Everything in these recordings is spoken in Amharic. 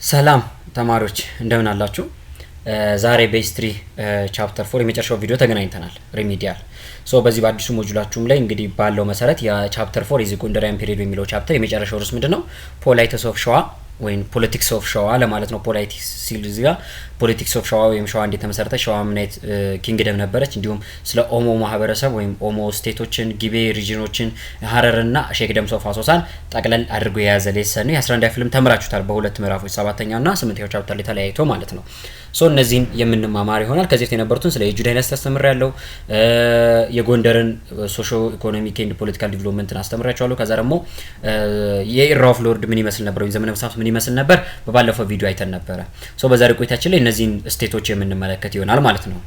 ሰላም ተማሪዎች፣ እንደምን አላችሁ? ዛሬ በ history chapter 4 የመጨረሻው ቪዲዮ ተገናኝተናል። Remedial። So በዚህ በአዲሱ module ኣችሁም ላይ እንግዲህ ባለው መሰረት የ chapter 4 የዚህ Gondarian period የሚለው chapter የመጨረሻው ርዕስ ምንድን ነው? Polities of ሸዋ ወይም politics of ሸዋ ለማለት ነው። Politics ሲል እዚህ ጋር politics of ሸዋ ወይም ሸዋ እንዴት ተመሰረተ፣ ሸዋ ምን አይነት kingdom ነበረች፣ እንዲሁም ስለ ኦሞ ማህበረሰብ ወይም ኦሞ state ኦችን፣ ጊቤ region ኦችን፣ ሀረርና sheikdoms of አሶሳን ጠቅለል አድርጎ የያዘ lesson ነው። የ11 ክፍልም ተምራችሁታል በሁለት ምዕራፎች፣ ሰባተኛው ና ስምንተኛው chapter ላይ ተለያይቶ ማለት ነው። So እነዚህን የምንማማር ይሆናል። ከዚህ በፊት የነበሩትን ስለ የጁ dynasty አስተምሬያለሁ። የጎንደርን socio economic and political development ን አስተምሬያቸዋለሁ። ከዛ ደግሞ የ era of lord ምን ይመስል ነበር ወይም ዘመነ መሳፍንት ምን ይመስል ነበር በባለፈው ቪዲዮ አይተን ነበረ። So በዛሬ ቆይታችን ላይ እነዚህን state ኦች የምንመለከት ይሆናል ማለት ነው።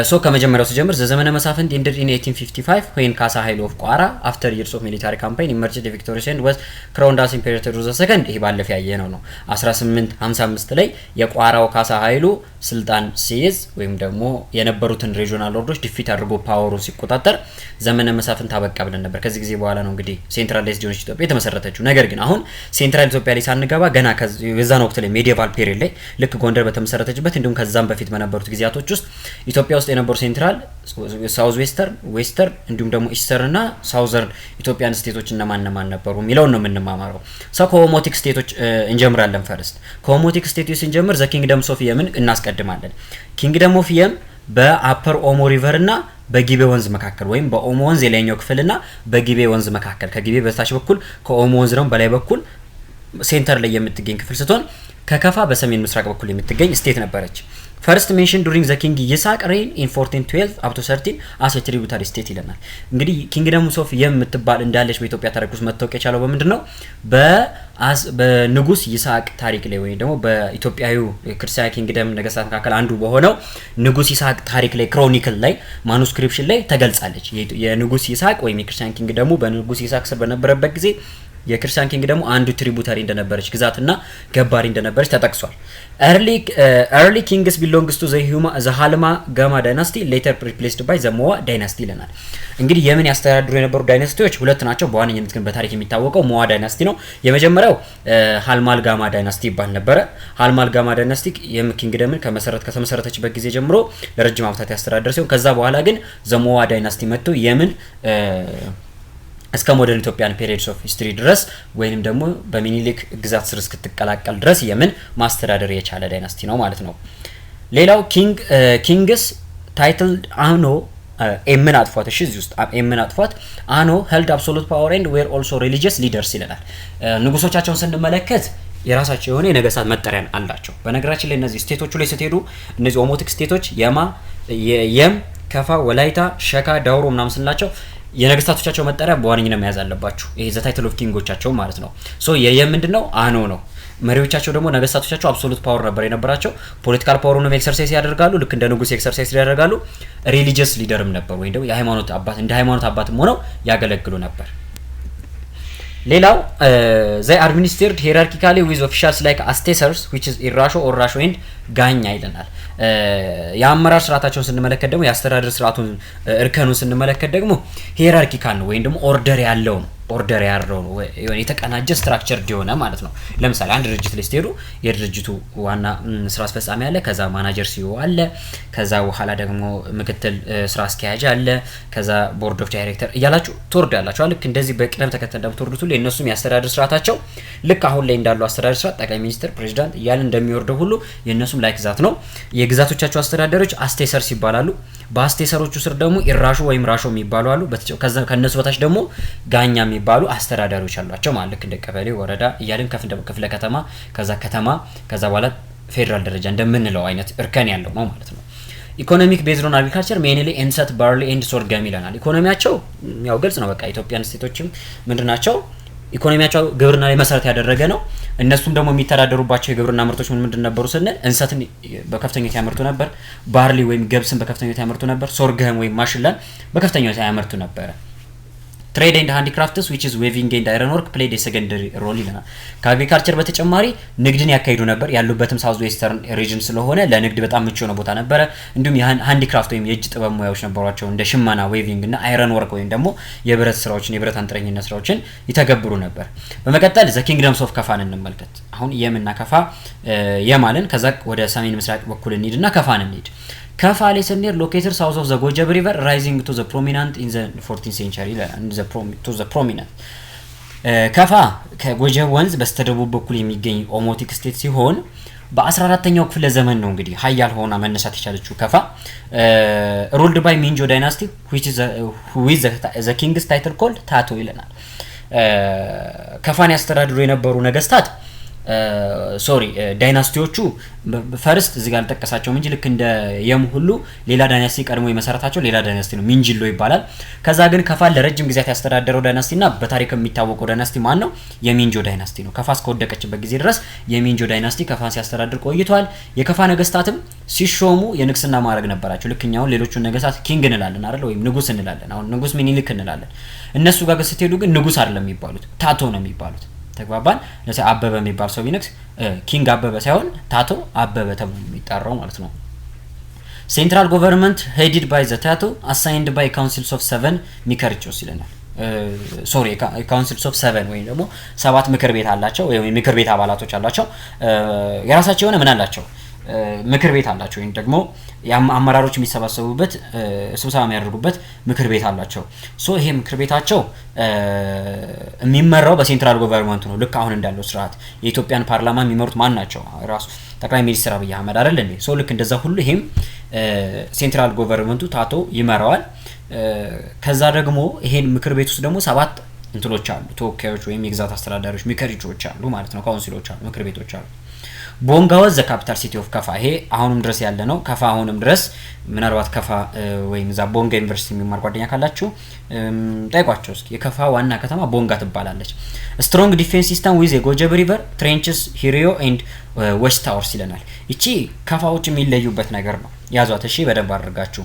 So ከመጀመሪያው ስጀምር፣ ዘመነ መሳፍንት ended in 1855 when ካሳ ኃይሉ of ቋራ, after years of military campaign, emerged victorious and was crowned as Emperor ቴዎድሮስ the Second። ይሄ ባለፈ ያየነው ነው። 1855 ላይ የቋራው ካሳ ኃይሉ ስልጣን ሲይዝ ወይም ደግሞ የነበሩትን regional lord ኦች defeat አድርጎ power ኡን ሲቆጣጠር ዘመነ መሳፍንት አበቃ ብለን ነበር። ከዚህ ጊዜ በኋላ ነው እንግዲህ centralized የሆነች ኢትዮጵያ የተመሰረተችው። ነገር ግን አሁን central ኢትዮጵያ ላይ ሳንገባ ገና የዛን ወቅት ላይ medieval period ላይ ልክ ጎንደር በተመሰረተችበት እንዲሁም ከዛም በፊት በነበሩት ጊዜያቶች ውስጥ ኢትዮጵያ ውስጥ የነበሩ central፣ south western፣ western እንዲሁም ደግሞ eastern እና southern Ethiopian state ኦች እነማን እነማን ነበሩ የሚለውን ነው የምንማማረው። So ከ Omotic state ኦች እንጀምራለን። First ከ Omotic state ኦች ስንጀምር the kingdoms of የምን እናስቀድማለን። Kingdom of የም በ upper ኦሞ river እና በጊቤ ወንዝ መካከል ወይም በኦሞ ወንዝ የላይኛው ክፍልና በጊቤ ወንዝ መካከል፣ ከጊቤ በታች በኩል፣ ከኦሞ ወንዝ ደግሞ በላይ በኩል center ላይ የምትገኝ ክፍል ስትሆን ከከፋ በሰሜን ምስራቅ በኩል የምትገኝ state ነበረች። First mention during the King ይስሐቅ reign in 1412 up to 13 as tributary state ይለናል። እንግዲህ kingdom of የም የምትባል እንዳለች በኢትዮጵያ ታሪክ ውስጥ መታወቅ የቻለው በምንድን ነው? በንጉስ ይስሐቅ ታሪክ ላይ ወይም ደግሞ በኢትዮጵያዊ ክርስቲያን kingdom ነገስታት መካከል አንዱ በሆነው ንጉስ ይስሐቅ ታሪክ ላይ፣ chronicle ላይ፣ manuscription ላይ ተገልጻለች። የንጉስ ይስሐቅ ወይም የክርስቲያን kingdom ኡ በንጉስ ይስሐቅ ስር በነበረበት ጊዜ የክርስቲያን kingdom ኡ አንዱ tributary እንደነበረች ግዛትና ገባሪ እንደነበረች ተጠቅሷል። Early kings belongs to the ሃልማ ጋማ dynasty, later replaced by the ሞዋ dynasty ይለናል። እንግዲህ የምን ያስተዳድሩ የነበሩ dynasty ዎች ሁለት ናቸው። በዋነኝነት ግን በታሪክ የሚታወቀው ሞዋ dynasty ነው። የመጀመሪያው ሃልማል ጋማ dynasty ይባል ነበረ። ሃልማል ጋማ dynasty የም kingdom ን ከተመሰረተችበት ጊዜ ጀምሮ ለረጅም ዓመታት ያስተዳደረ ሲሆን ከዛ በኋላ ግን the ሞዋ dynasty መጥቶ የምን እስከ modern Ethiopian periods of history ድረስ ወይንም ደግሞ በሚኒሊክ ግዛት ስር እስክትቀላቀል ድረስ የምን ማስተዳደር የቻለ dynasty ነው ማለት ነው። ሌላው kings titled አኖ፣ M ን አጥፏት፣ እሺ፣ እዚህ ውስጥ M ን አጥፏት። አኖ held absolute power and were also religious leaders ይለናል። ንጉሶቻቸውን ስንመለከት የራሳቸው የሆነ የነገስታት መጠሪያን አላቸው። በነገራችን ላይ እነዚህ state ኦቹ ላይ ስትሄዱ እነዚህ Omotic state ኦች የማ፣ የም፣ ከፋ፣ ወላይታ፣ ሸካ፣ ዳውሮ ምናምን ስንላቸው የነገስታቶቻቸው መጠሪያ በዋነኝነት መያዝ አለባችሁ። ይሄ the title of king ኦቻቸው ማለት ነው። So የየም ምንድን ነው? አኖ ነው። መሪዎቻቸው ደግሞ ነገስታቶቻቸው absolute power ነበር የነበራቸው። Political power ኡንም exercise ያደርጋሉ፣ ልክ እንደ ንጉስ exercise ያደርጋሉ። Religious leader ም ነበሩ ወይም ደግሞ የሃይማኖት አባት፣ እንደ ሃይማኖት አባትም ሆነው ያገለግሉ ነበር። ሌላው they administered hierarchically with officials like አስቴሰርስ, which is ኢራሾ or ራሾ and ጋኛ ይለናል። የአመራር ስርዓታቸውን ስንመለከት ደግሞ፣ የአስተዳደር ስርዓቱን እርከኑን ስንመለከት ደግሞ hierarchical ነው ወይም ደግሞ order ያለው ነው። Order ያለው ነው፣ የተቀናጀ፣ structured የሆነ ማለት ነው። ለምሳሌ አንድ ድርጅት ላይ ስትሄዱ የድርጅቱ ዋና ስራ አስፈጻሚ አለ፣ ከዛ manager CEO አለ፣ ከዛ በኋላ ደግሞ ምክትል ስራ አስኪያጅ አለ፣ ከዛ board of director እያላችሁ ትወርዳላችሁ። ልክ እንደዚህ በቅደም ተከተል እንደምትወርዱት ሁሉ የእነሱም የአስተዳደር ስርዓታቸው ልክ አሁን ላይ እንዳለው አስተዳደር ስርዓት ጠቅላይ ሚኒስትር፣ ፕሬዚዳንት እያልን እንደሚወርደው ሁሉ የእነሱም like that ነው። የግዛቶቻቸው አስተዳደሮች አስቴሰርስ ይባላሉ። በአስቴሰሮቹ ስር ደግሞ ኢራሾ ወይም ራሾ የሚባሉ አሉ። ከእነሱ በታች ደግሞ ጋኛ የሚባሉ አስተዳዳሪዎች አሏቸው ማለት፣ ልክ እንደ ቀበሌ፣ ወረዳ እያልን ከፍ ክፍለ ከተማ፣ ከዛ ከተማ፣ ከዛ በኋላ ፌዴራል ደረጃ እንደምንለው አይነት እርከን ያለው ነው ማለት ነው። Economic based on agriculture, mainly እንሰት፣ barley and sorghum ይለናል። ኢኮኖሚያቸው ያው ግልጽ ነው። በቃ Ethiopian state ኦችም ምንድን ናቸው? ኢኮኖሚያቸው ግብርና ላይ መሰረት ያደረገ ነው። እነሱም ደግሞ የሚተዳደሩባቸው የግብርና ምርቶች ምን ምንድን ነበሩ ስንል እንሰትን በከፍተኛ ያመርቱ ነበር። Barley ወይም ገብስን በከፍተኛ ያመርቱ ነበር። Sorghum ወይም ማሽላን በከፍተኛ ያመርቱ ነበረ። Trade and handicrafts, which is weaving and iron work, played secondary role ይለናል። ከ agriculture በተጨማሪ ንግድን ያካሂዱ ነበር። ያሉበትም south western region ስለሆነ ለንግድ በጣም ምቹ የሆነ ቦታ ነበረ። እንዲሁም የ handicraft ወይም የእጅ ጥበብ ሙያዎች ነበሯቸው፣ እንደ ሽመና፣ weaving እና iron work ወይም ደግሞ የብረት ስራዎችን፣ የብረት አንጥረኝነት ስራዎችን ይተገብሩ ነበር። በመቀጠል the kingdoms of ከፋን እንመልከት። አሁን የምና ከፋ የማልን ከዛ ወደ ሰሜን ምስራቅ በኩል እንሂድና ከፋን እንሂድ። ከፋ ላይ ስንሄድ located south of the ጎጀብ River, rising to the prominent in the 14 century, to the prominent። ከፋ ከጎጀብ ወንዝ በስተደቡብ በኩል የሚገኝ Omotic state ሲሆን በ14ተኛው ክፍለ ዘመን ነው እንግዲህ ሀያል ሆና መነሳት የቻለችው ከፋ። Ruled by ሚንጆ dynasty with the king's title called ታቶ ይለናል። ከፋን ያስተዳድሩ የነበሩ ነገስታት፣ sorry, dynasty ዎቹ first እዚህ ጋር አልጠቀሳቸውም እንጂ ልክ እንደ የም ሁሉ ሌላ dynasty ቀድሞ የመሰረታቸው ሌላ dynasty ነው፣ ሚንጅሎ ይባላል። ከዛ ግን ከፋን ለረጅም ጊዜያት ያስተዳደረው dynasty እና በታሪክ የሚታወቀው dynasty ማን ነው? የሚንጆ dynasty ነው። ከፋ እስከወደቀችበት ጊዜ ድረስ የሚንጆ dynasty ከፋን ሲያስተዳድር ቆይቷል። የከፋ ነገስታትም ሲሾሙ የንግስና ማዕረግ ነበራቸው። ልክ እኛ አሁን ሌሎቹን ነገስታት king እንላለን አይደል? ወይም ንጉስ እንላለን። አሁን ንጉስ ሚኒሊክ እንላለን። እነሱ ጋር ግን ስትሄዱ ግን ንጉስ አይደለም የሚባሉት፣ ታቶ ነው የሚባሉት። ተግባባን። ለምሳሌ አበበ የሚባል ሰው ቢነግስ king አበበ ሳይሆን ታቶ አበበ ተብሎ የሚጠራው ማለት ነው። Central government headed by the ታቶ assigned by councils of seven ሚከርቾስ ይለናል። Sorry, councils of seven ወይም ደግሞ ሰባት ምክር ቤት አላቸው ወይም ምክር ቤት አባላቶች አላቸው። የራሳቸው የሆነ ምን አላቸው? ምክር ቤት አላቸው ወይም ደግሞ አመራሮች የሚሰባሰቡበት፣ ስብሰባ የሚያደርጉበት ምክር ቤት አላቸው። So ይሄ ምክር ቤታቸው የሚመራው በ central government ኡ ነው። ልክ አሁን እንዳለው ስርዓት የኢትዮጵያን ፓርላማ የሚመሩት ማን ናቸው? ራሱ ጠቅላይ ሚኒስትር አብይ አህመድ አይደል እንዴ? So ልክ እንደዛ ሁሉ ይሄም central government ኡ ታቶ ይመራዋል። ከዛ ደግሞ ይሄን ምክር ቤት ውስጥ ደግሞ ሰባት እንትኖች አሉ፣ ተወካዮች ወይም የግዛት አስተዳዳሪዎች ሚከሪቾች አሉ ማለት ነው። Council ኦች አሉ፣ ምክር ቤቶች አሉ። ቦንጋ was the capital city of ከፋ። ይሄ አሁንም ድረስ ያለ ነው። ከፋ አሁንም ድረስ፣ ምናልባት ከፋ ወይም እዛ ቦንጋ ዩኒቨርሲቲ የሚማር ጓደኛ ካላችሁ ጠይቋቸው እስኪ። የከፋ ዋና ከተማ ቦንጋ ትባላለች። Strong defense system with የጎጀብ River trenches, ሂሪዮ and watch towers ይለናል። ይቺ ከፋዎች የሚለዩበት ነገር ነው። ያዟት እሺ፣ በደንብ አድርጋችሁ።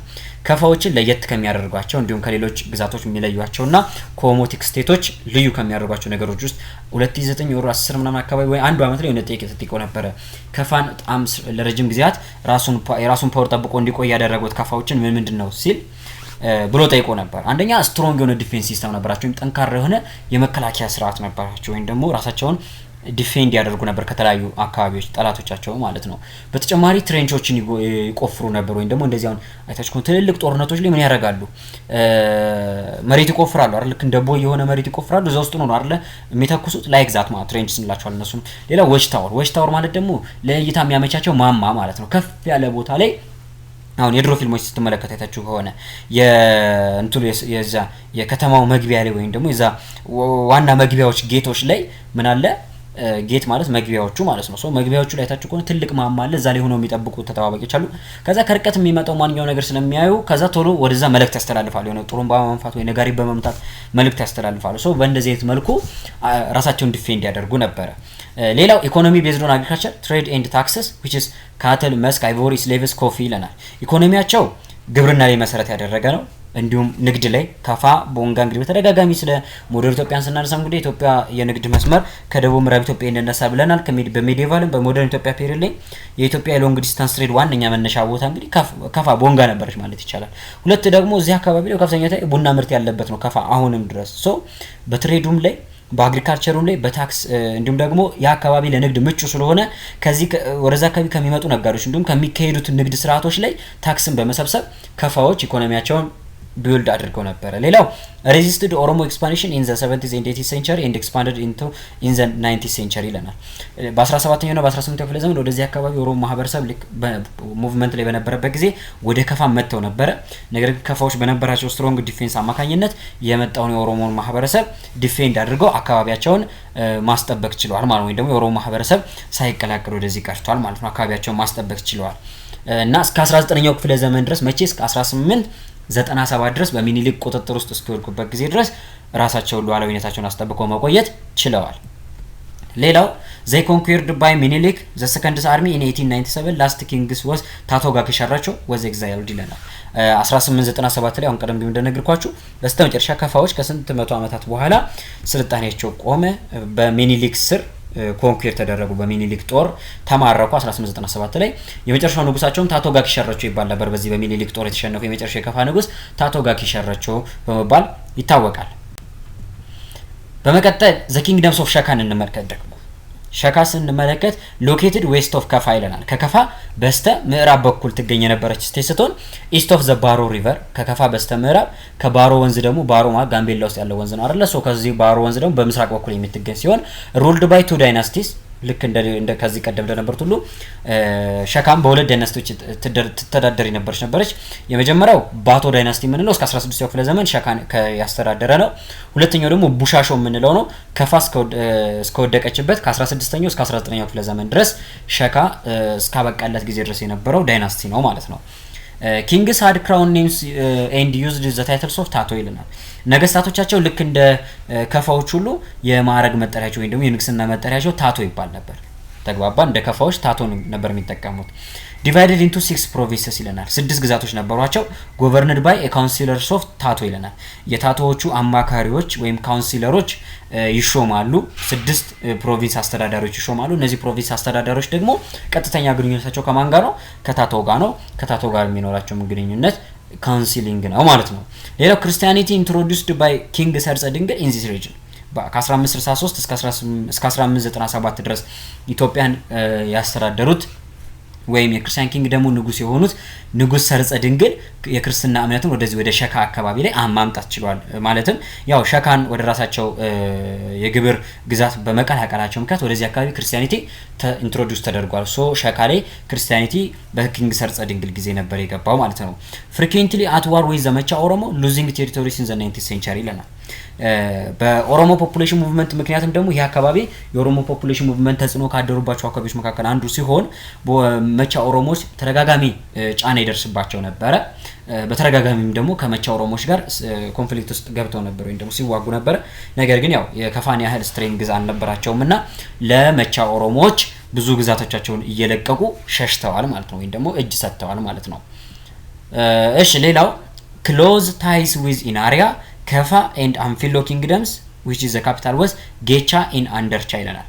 ከፋዎችን ለየት ከሚያደርጓቸው እንዲሁም ከሌሎች ግዛቶች የሚለዩቸውና ከ Omotic state ኦች ልዩ ከሚያደርጓቸው ነገሮች ውስጥ 2009 ወር 10 ምናምን አካባቢ ወይ አንዱ አመት ላይ የሆነ ጥያቄ ተጠይቆ ነበረ። ከፋን በጣም ለረጅም ጊዜያት የራሱን power ጠብቆ እንዲቆይ ያደረጉት ከፋዎችን ምን ምንድን ነው ሲል ብሎ ጠይቆ ነበር። አንደኛ strong የሆነ defense system ነበራቸው፣ ወይም ጠንካራ የሆነ የመከላከያ ስርዓት ነበራቸው፣ ወይም ደግሞ ራሳቸውን defend ያደርጉ ነበር ከተለያዩ አካባቢዎች ጠላቶቻቸው ማለት ነው። በተጨማሪ trench ኦችን ይቆፍሩ ነበር፣ ወይም ደግሞ እንደዚህ አሁን አይታችሁ ከሆነ ትልልቅ ጦርነቶች ላይ ምን ያደርጋሉ? መሬት ይቆፍራሉ አይደል? ልክ እንደ ቦይ የሆነ መሬት ይቆፍራሉ። እዛ ውስጥ ነው አይደለ የሚተኩሱት? Like that ማለት trench እንላቸዋለን እነሱን። ሌላ watch tower። Watch tower ማለት ደግሞ ለእይታ የሚያመቻቸው ማማ ማለት ነው። ከፍ ያለ ቦታ ላይ አሁን የድሮ ፊልሞች ስትመለከቱ አይታችሁ ከሆነ የእንትኑ የዛ የከተማው መግቢያ ላይ ወይም ደግሞ የዛ ዋና መግቢያዎች gate ኦች ላይ ምን አለ? Gate ማለት መግቢያዎቹ ማለት ነው። So መግቢያዎቹ ላይ አይታችሁ ከሆነ ትልቅ ማማ አለ። እዛ ላይ ሆነው የሚጠብቁ ተጠባባቂዎች አሉ። ከዛ ከርቀት የሚመጣው ማንኛው ነገር ስለሚያዩ ከዛ ቶሎ ወደዛ መልእክት ያስተላልፋሉ። የሆነ ጥሩምባ በመንፋት ወይ ነጋሪት በመምታት መልእክት ያስተላልፋሉ። So በእንደዚህ አይነት መልኩ ራሳቸውን defend ያደርጉ ነበረ። ሌላው economy based on agriculture, trade and taxes, which is cattle, musk, ivory, slaves, coffee ይለናል። ኢኮኖሚያቸው ግብርና ላይ መሰረት ያደረገ ነው። እንዲሁም ንግድ ላይ። ከፋ ቦንጋ እንግዲህ በተደጋጋሚ ስለ modern ኢትዮጵያን ስናነሳ እንግዲህ ኢትዮጵያ የንግድ መስመር ከደቡብ ምዕራብ ኢትዮጵያ ይነሳ ብለናል። በ medieval ም በ modern ኢትዮጵያ period ላይ የኢትዮጵያ የ long distance trade ዋነኛ መነሻ ቦታ እንግዲህ ከፋ ቦንጋ ነበረች ማለት ይቻላል። ሁለት ደግሞ እዚህ አካባቢ ላይ ከፍተኛ ቡና ምርት ያለበት ነው ከፋ አሁንም ድረስ። So በ trade ኡም ላይ፣ በ agriculture ኡም ላይ፣ በ tax እንዲሁም ደግሞ ያ አካባቢ ለንግድ ምቹ ስለሆነ ከዚህ ወደዛ አካባቢ ከሚመጡ ነጋዴዎች እንዲሁም ከሚካሄዱት ንግድ ስርዓቶች ላይ tax ን በመሰብሰብ ከፋዎች ኢኮኖሚያቸውን build አድርገው ነበረ። ሌላው resisted ኦሮሞ expansion in the 17 and 18 century and expanded into in the 19 century ይለናል። በ17ኛው እና በ18ኛው ክፍለ ዘመን ወደዚህ አካባቢ ኦሮሞ ማህበረሰብ ልክ movement ላይ በነበረበት ጊዜ ወደ ከፋ መጥተው ነበረ። ነገር ግን ከፋዎች በነበራቸው strong defense አማካኝነት የመጣውን የኦሮሞን ማህበረሰብ defend አድርገው አካባቢያቸውን ማስጠበቅ ችለዋል ማለት ነው። ወይም ደግሞ የኦሮሞ ማህበረሰብ ሳይቀላቀል ወደዚህ ቀርቷል ማለት ነው። አካባቢያቸውን ማስጠበቅ ችለዋል እና እስከ 19ኛው ክፍለ ዘመን ድረስ፣ መቼ፣ እስከ 1897 ድረስ በሚኒሊክ ቁጥጥር ውስጥ እስኪወድቁበት ጊዜ ድረስ ራሳቸውን ሉዓላዊነታቸውን አስጠብቀው መቆየት ችለዋል። ሌላው they conquered by ሚኒሊክ the second's army in 1897. Last kings was ታቶ ጋኪ ሸረቾ was exiled ይለናል። 1897 ላይ አሁን ቀደም ብዬ እንደነገርኳችሁ በስተመጨረሻ ከፋዎች ከስንት መቶ ዓመታት በኋላ ስልጣኔያቸው ቆመ። በሚኒሊክ ስር conquer ተደረጉ። በሚኒሊክ ጦር ተማረኩ 1897 ላይ። የመጨረሻው ንጉሳቸውም ታቶ ጋኪ ሸረቾ ይባል ነበር። በዚህ በሚኒሊክ ጦር የተሸነፉ የመጨረሻው የከፋ ንጉስ ታቶ ጋኪ ሸረቾ በመባል ይታወቃል። በመቀጠል the kingdoms of ሸካን እንመልከት። ደግሞ ሸካ ስንመለከት located west of ከፋ ይለናል። ከከፋ በስተ ምዕራብ በኩል ትገኝ የነበረች state ስትሆን east of the ባሮ river፣ ከከፋ በስተ ምዕራብ፣ ከባሮ ወንዝ ደግሞ፣ ባሮ ማለት ጋምቤላ ውስጥ ያለው ወንዝ ነው አይደለ? So ከዚህ ባሮ ወንዝ ደግሞ በምስራቅ በኩል የምትገኝ ሲሆን ruled by two dynasties። ልክ እንደ ከዚህ ቀደም እንደነበሩት ሁሉ ሸካም በሁለት dynasty ዎች ትተዳደር የነበረች ነበረች። የመጀመሪያው ባቶ dynasty የምንለው እስከ 16ኛው ክፍለ ዘመን ሸካን ያስተዳደረ ነው። ሁለተኛው ደግሞ ቡሻሾ የምንለው ነው። ከፋ እስከወደቀችበት ከ16ኛው እስከ 19ኛው ክፍለ ዘመን ድረስ ሸካ እስካበቃለት ጊዜ ድረስ የነበረው dynasty ነው ማለት ነው። Kings had crown names and used the titles of ታቶ ይለናል። ነገስታቶቻቸው ልክ እንደ ከፋዎች ሁሉ የማዕረግ መጠሪያቸው ወይም ደግሞ የንግስና መጠሪያቸው ታቶ ይባል ነበር። ተግባባ። እንደ ከፋዎች ታቶ ነበር የሚጠቀሙት። Divided into six provinces ይለናል። ስድስት ግዛቶች ነበሯቸው። Governed by councilors of ታቶ ይለናል። የታቶዎቹ አማካሪዎች ወይም councilor ኦች ይሾማሉ። ስድስት province አስተዳዳሪዎች ይሾማሉ። እነዚህ province አስተዳዳሪዎች ደግሞ ቀጥተኛ ግንኙነታቸው ከማን ጋር ነው? ከታቶ ጋር ነው። ከታቶ ጋር የሚኖራቸውም ግንኙነት counseling ነው ማለት ነው። ሌላው Christianity introduced by King ሰርጸ ድንግል in this region። ከ1563 እስከ 1597 ድረስ ኢትዮጵያን ያስተዳደሩት ወይም የ Christian kingdom ኡ ንጉስ የሆኑት ንጉስ ሰርጸ ድንግል የክርስትና እምነትን ወደዚህ ወደ ሸካ አካባቢ ላይ ማምጣት ችሏል። ማለትም ያው ሸካን ወደ ራሳቸው የግብር ግዛት በመቀላቀላቸው ምክንያት ወደዚህ አካባቢ Christianity introduce ተደርጓል። So ሸካ ላይ Christianity በ King ሰርጸ ድንግል ጊዜ ነበር የገባው ማለት ነው። Frequently at war with the መጫ ኦሮሞ, losing territories in the 19th century ይለናል። በኦሮሞ population movement ምክንያትም ደግሞ ይህ አካባቢ የኦሮሞ population movement ተጽዕኖ ካደሩባቸው አካባቢዎች መካከል አንዱ ሲሆን መጫ ኦሮሞዎች ተደጋጋሚ ጫና ይደርስባቸው ነበረ። በተደጋጋሚም ደግሞ ከመጫ ኦሮሞዎች ጋር conflict ውስጥ ገብተው ነበር ወይም ደግሞ ሲዋጉ ነበረ። ነገር ግን ያው የከፋን ያህል strength አልነበራቸውም እና ለመጫ ኦሮሞዎች ብዙ ግዛቶቻቸውን እየለቀቁ ሸሽተዋል ማለት ነው፣ ወይም ደግሞ እጅ ሰጥተዋል ማለት ነው። እሺ፣ ሌላው close ties with ኢናሪያ፣ ከፋ and አንፊሎ kingdoms, which the capital was ጌቻ in አንደርቻ ይለናል።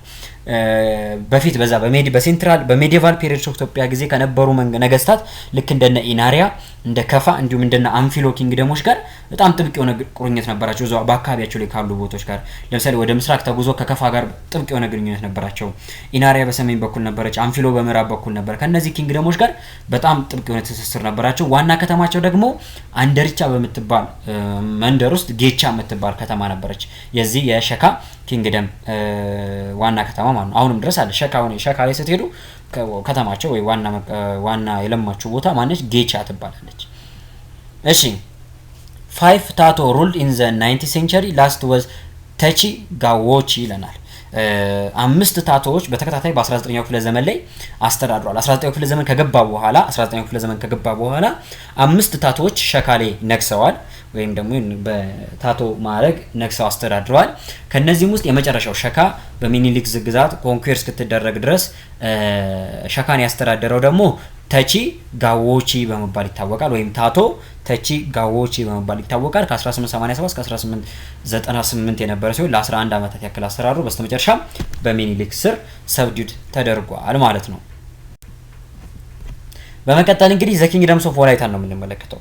በፊት በዛ በ central በ medieval period of ኢትዮጵያ ጊዜ ከነበሩ ነገስታት ልክ እንደነ ኢናሪያ፣ እንደ ከፋ እንዲሁም እንደነ አንፊሎ kingdom ኦች ጋር በጣም ጥብቅ የሆነ ቁርኝት ነበራቸው። እዛው በአካባቢያቸው ላይ ካሉ ቦታዎች ጋር፣ ለምሳሌ ወደ ምስራቅ ተጉዞ ከከፋ ጋር ጥብቅ የሆነ ግንኙነት ነበራቸው። ኢናሪያ በሰሜን በኩል ነበረች፣ አንፊሎ በምዕራብ በኩል ነበር። ከነዚህ kingdom ኦች ጋር በጣም ጥብቅ የሆነ ትስስር ነበራቸው። ዋና ከተማቸው ደግሞ አንደርቻ በምትባል መንደር ውስጥ ጌቻ የምትባል ከተማ ነበረች። የዚህ የሸካ kingdom ዋና ከተማ ማለት ነው። አሁንም ድረስ አለ። ሸካ ሸካ ላይ ስትሄዱ ከተማቸው ወይ ዋና ዋና የለማችው ቦታ ማነች? ጌቻ ትባላለች። እሺ፣ five ታቶ ruled in the 19th century. Last was ተቺ ጋዎቺ ይለናል። አምስት ታቶዎች በተከታታይ በ19ኛው ክፍለ ዘመን ላይ አስተዳድሯል። 19ኛው ክፍለ ዘመን ከገባ በኋላ 19ኛው ክፍለ ዘመን ከገባ በኋላ አምስት ታቶዎች ሸካ ላይ ነግሰዋል ወይም ደግሞ በታቶ ማዕረግ ነግሰው አስተዳድረዋል። ከነዚህም ውስጥ የመጨረሻው ሸካ በሚኒሊክ ግዛት conquer እስክትደረግ ድረስ ሸካን ያስተዳደረው ደግሞ ተቺ ጋዎቺ በመባል ይታወቃል። ወይም ታቶ ተቺ ጋዎቺ በመባል ይታወቃል። ከ1887 እስከ 1898 የነበረ ሲሆን ለ11 ዓመታት ያክል አስተዳድሮ በስተመጨረሻ በሚኒሊክ ስር subdued ተደርጓል ማለት ነው። በመቀጠል እንግዲህ the kingdoms of ወላይታን ነው የምንመለከተው።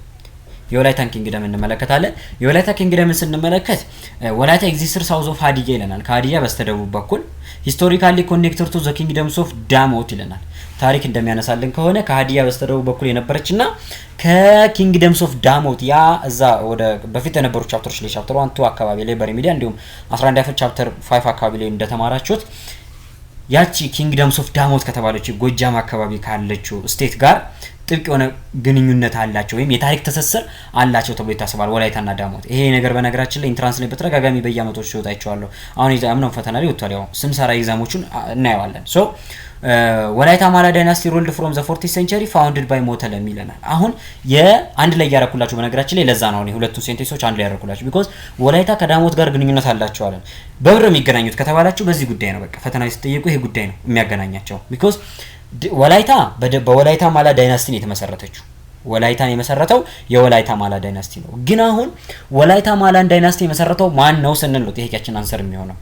የወላይታን kingdom እንመለከታለን። የወላይታ kingdom ን ስንመለከት ወላይታ existed south of ሀዲያ ይለናል። ከሀዲያ በስተደቡብ በኩል historically connected to the kingdoms of ዳሞት ይለናል። ታሪክ እንደሚያነሳልን ከሆነ ከሀዲያ በስተደቡብ በኩል የነበረችና ከ kingdoms of ዳሞት፣ ያ እዛ ወደ በፊት የነበሩ chapter ኦች ላይ chapter 1 2 አካባቢ ላይ በ remedial እንዲሁም 11 ያክል chapter 5 አካባቢ ላይ እንደተማራችሁት ያቺ kingdoms of ዳሞት ከተባለችው ጎጃም አካባቢ ካለችው state ጋር ጥብቅ የሆነ ግንኙነት አላቸው ወይም የታሪክ ትስስር አላቸው ተብሎ ይታሰባል። ወላይታና ዳሞት። ይሄ ነገር በነገራችን ላይ entrance ላይ በተደጋጋሚ በየአመቶች ሲወጣ አይቼዋለሁ። አሁን የአምናው ፈተና ላይ ወጥቷል። ያው ስንሰራ exam ኦቹን እናየዋለን። So ወላይታ ማላ dynasty ruled from the 14th century, founded by ሞተለሚ ይለናል። አሁን የአንድ ላይ ያረኩላችሁ፣ በነገራችን ላይ ለዛ ነው አሁን የሁለቱን sentence ኦች አንድ ላይ ያረኩላችሁ፣ because ወላይታ ከዳሞት ጋር ግንኙነት አላቸው አለን። በብር የሚገናኙት ከተባላችሁ በዚህ ጉዳይ ነው። በቃ ፈተና ሲጠየቁ ይሄ ጉዳይ ነው የሚያገናኛቸው። Because ወላይታ በወላይታ ማላ dynasty ነው የተመሰረተችው። ወላይታን የመሰረተው የወላይታ ማላ dynasty ነው። ግን አሁን ወላይታ ማላን dynasty የመሰረተው ማን ነው ስንል ነው ጥያቄያችን answer የሚሆነው።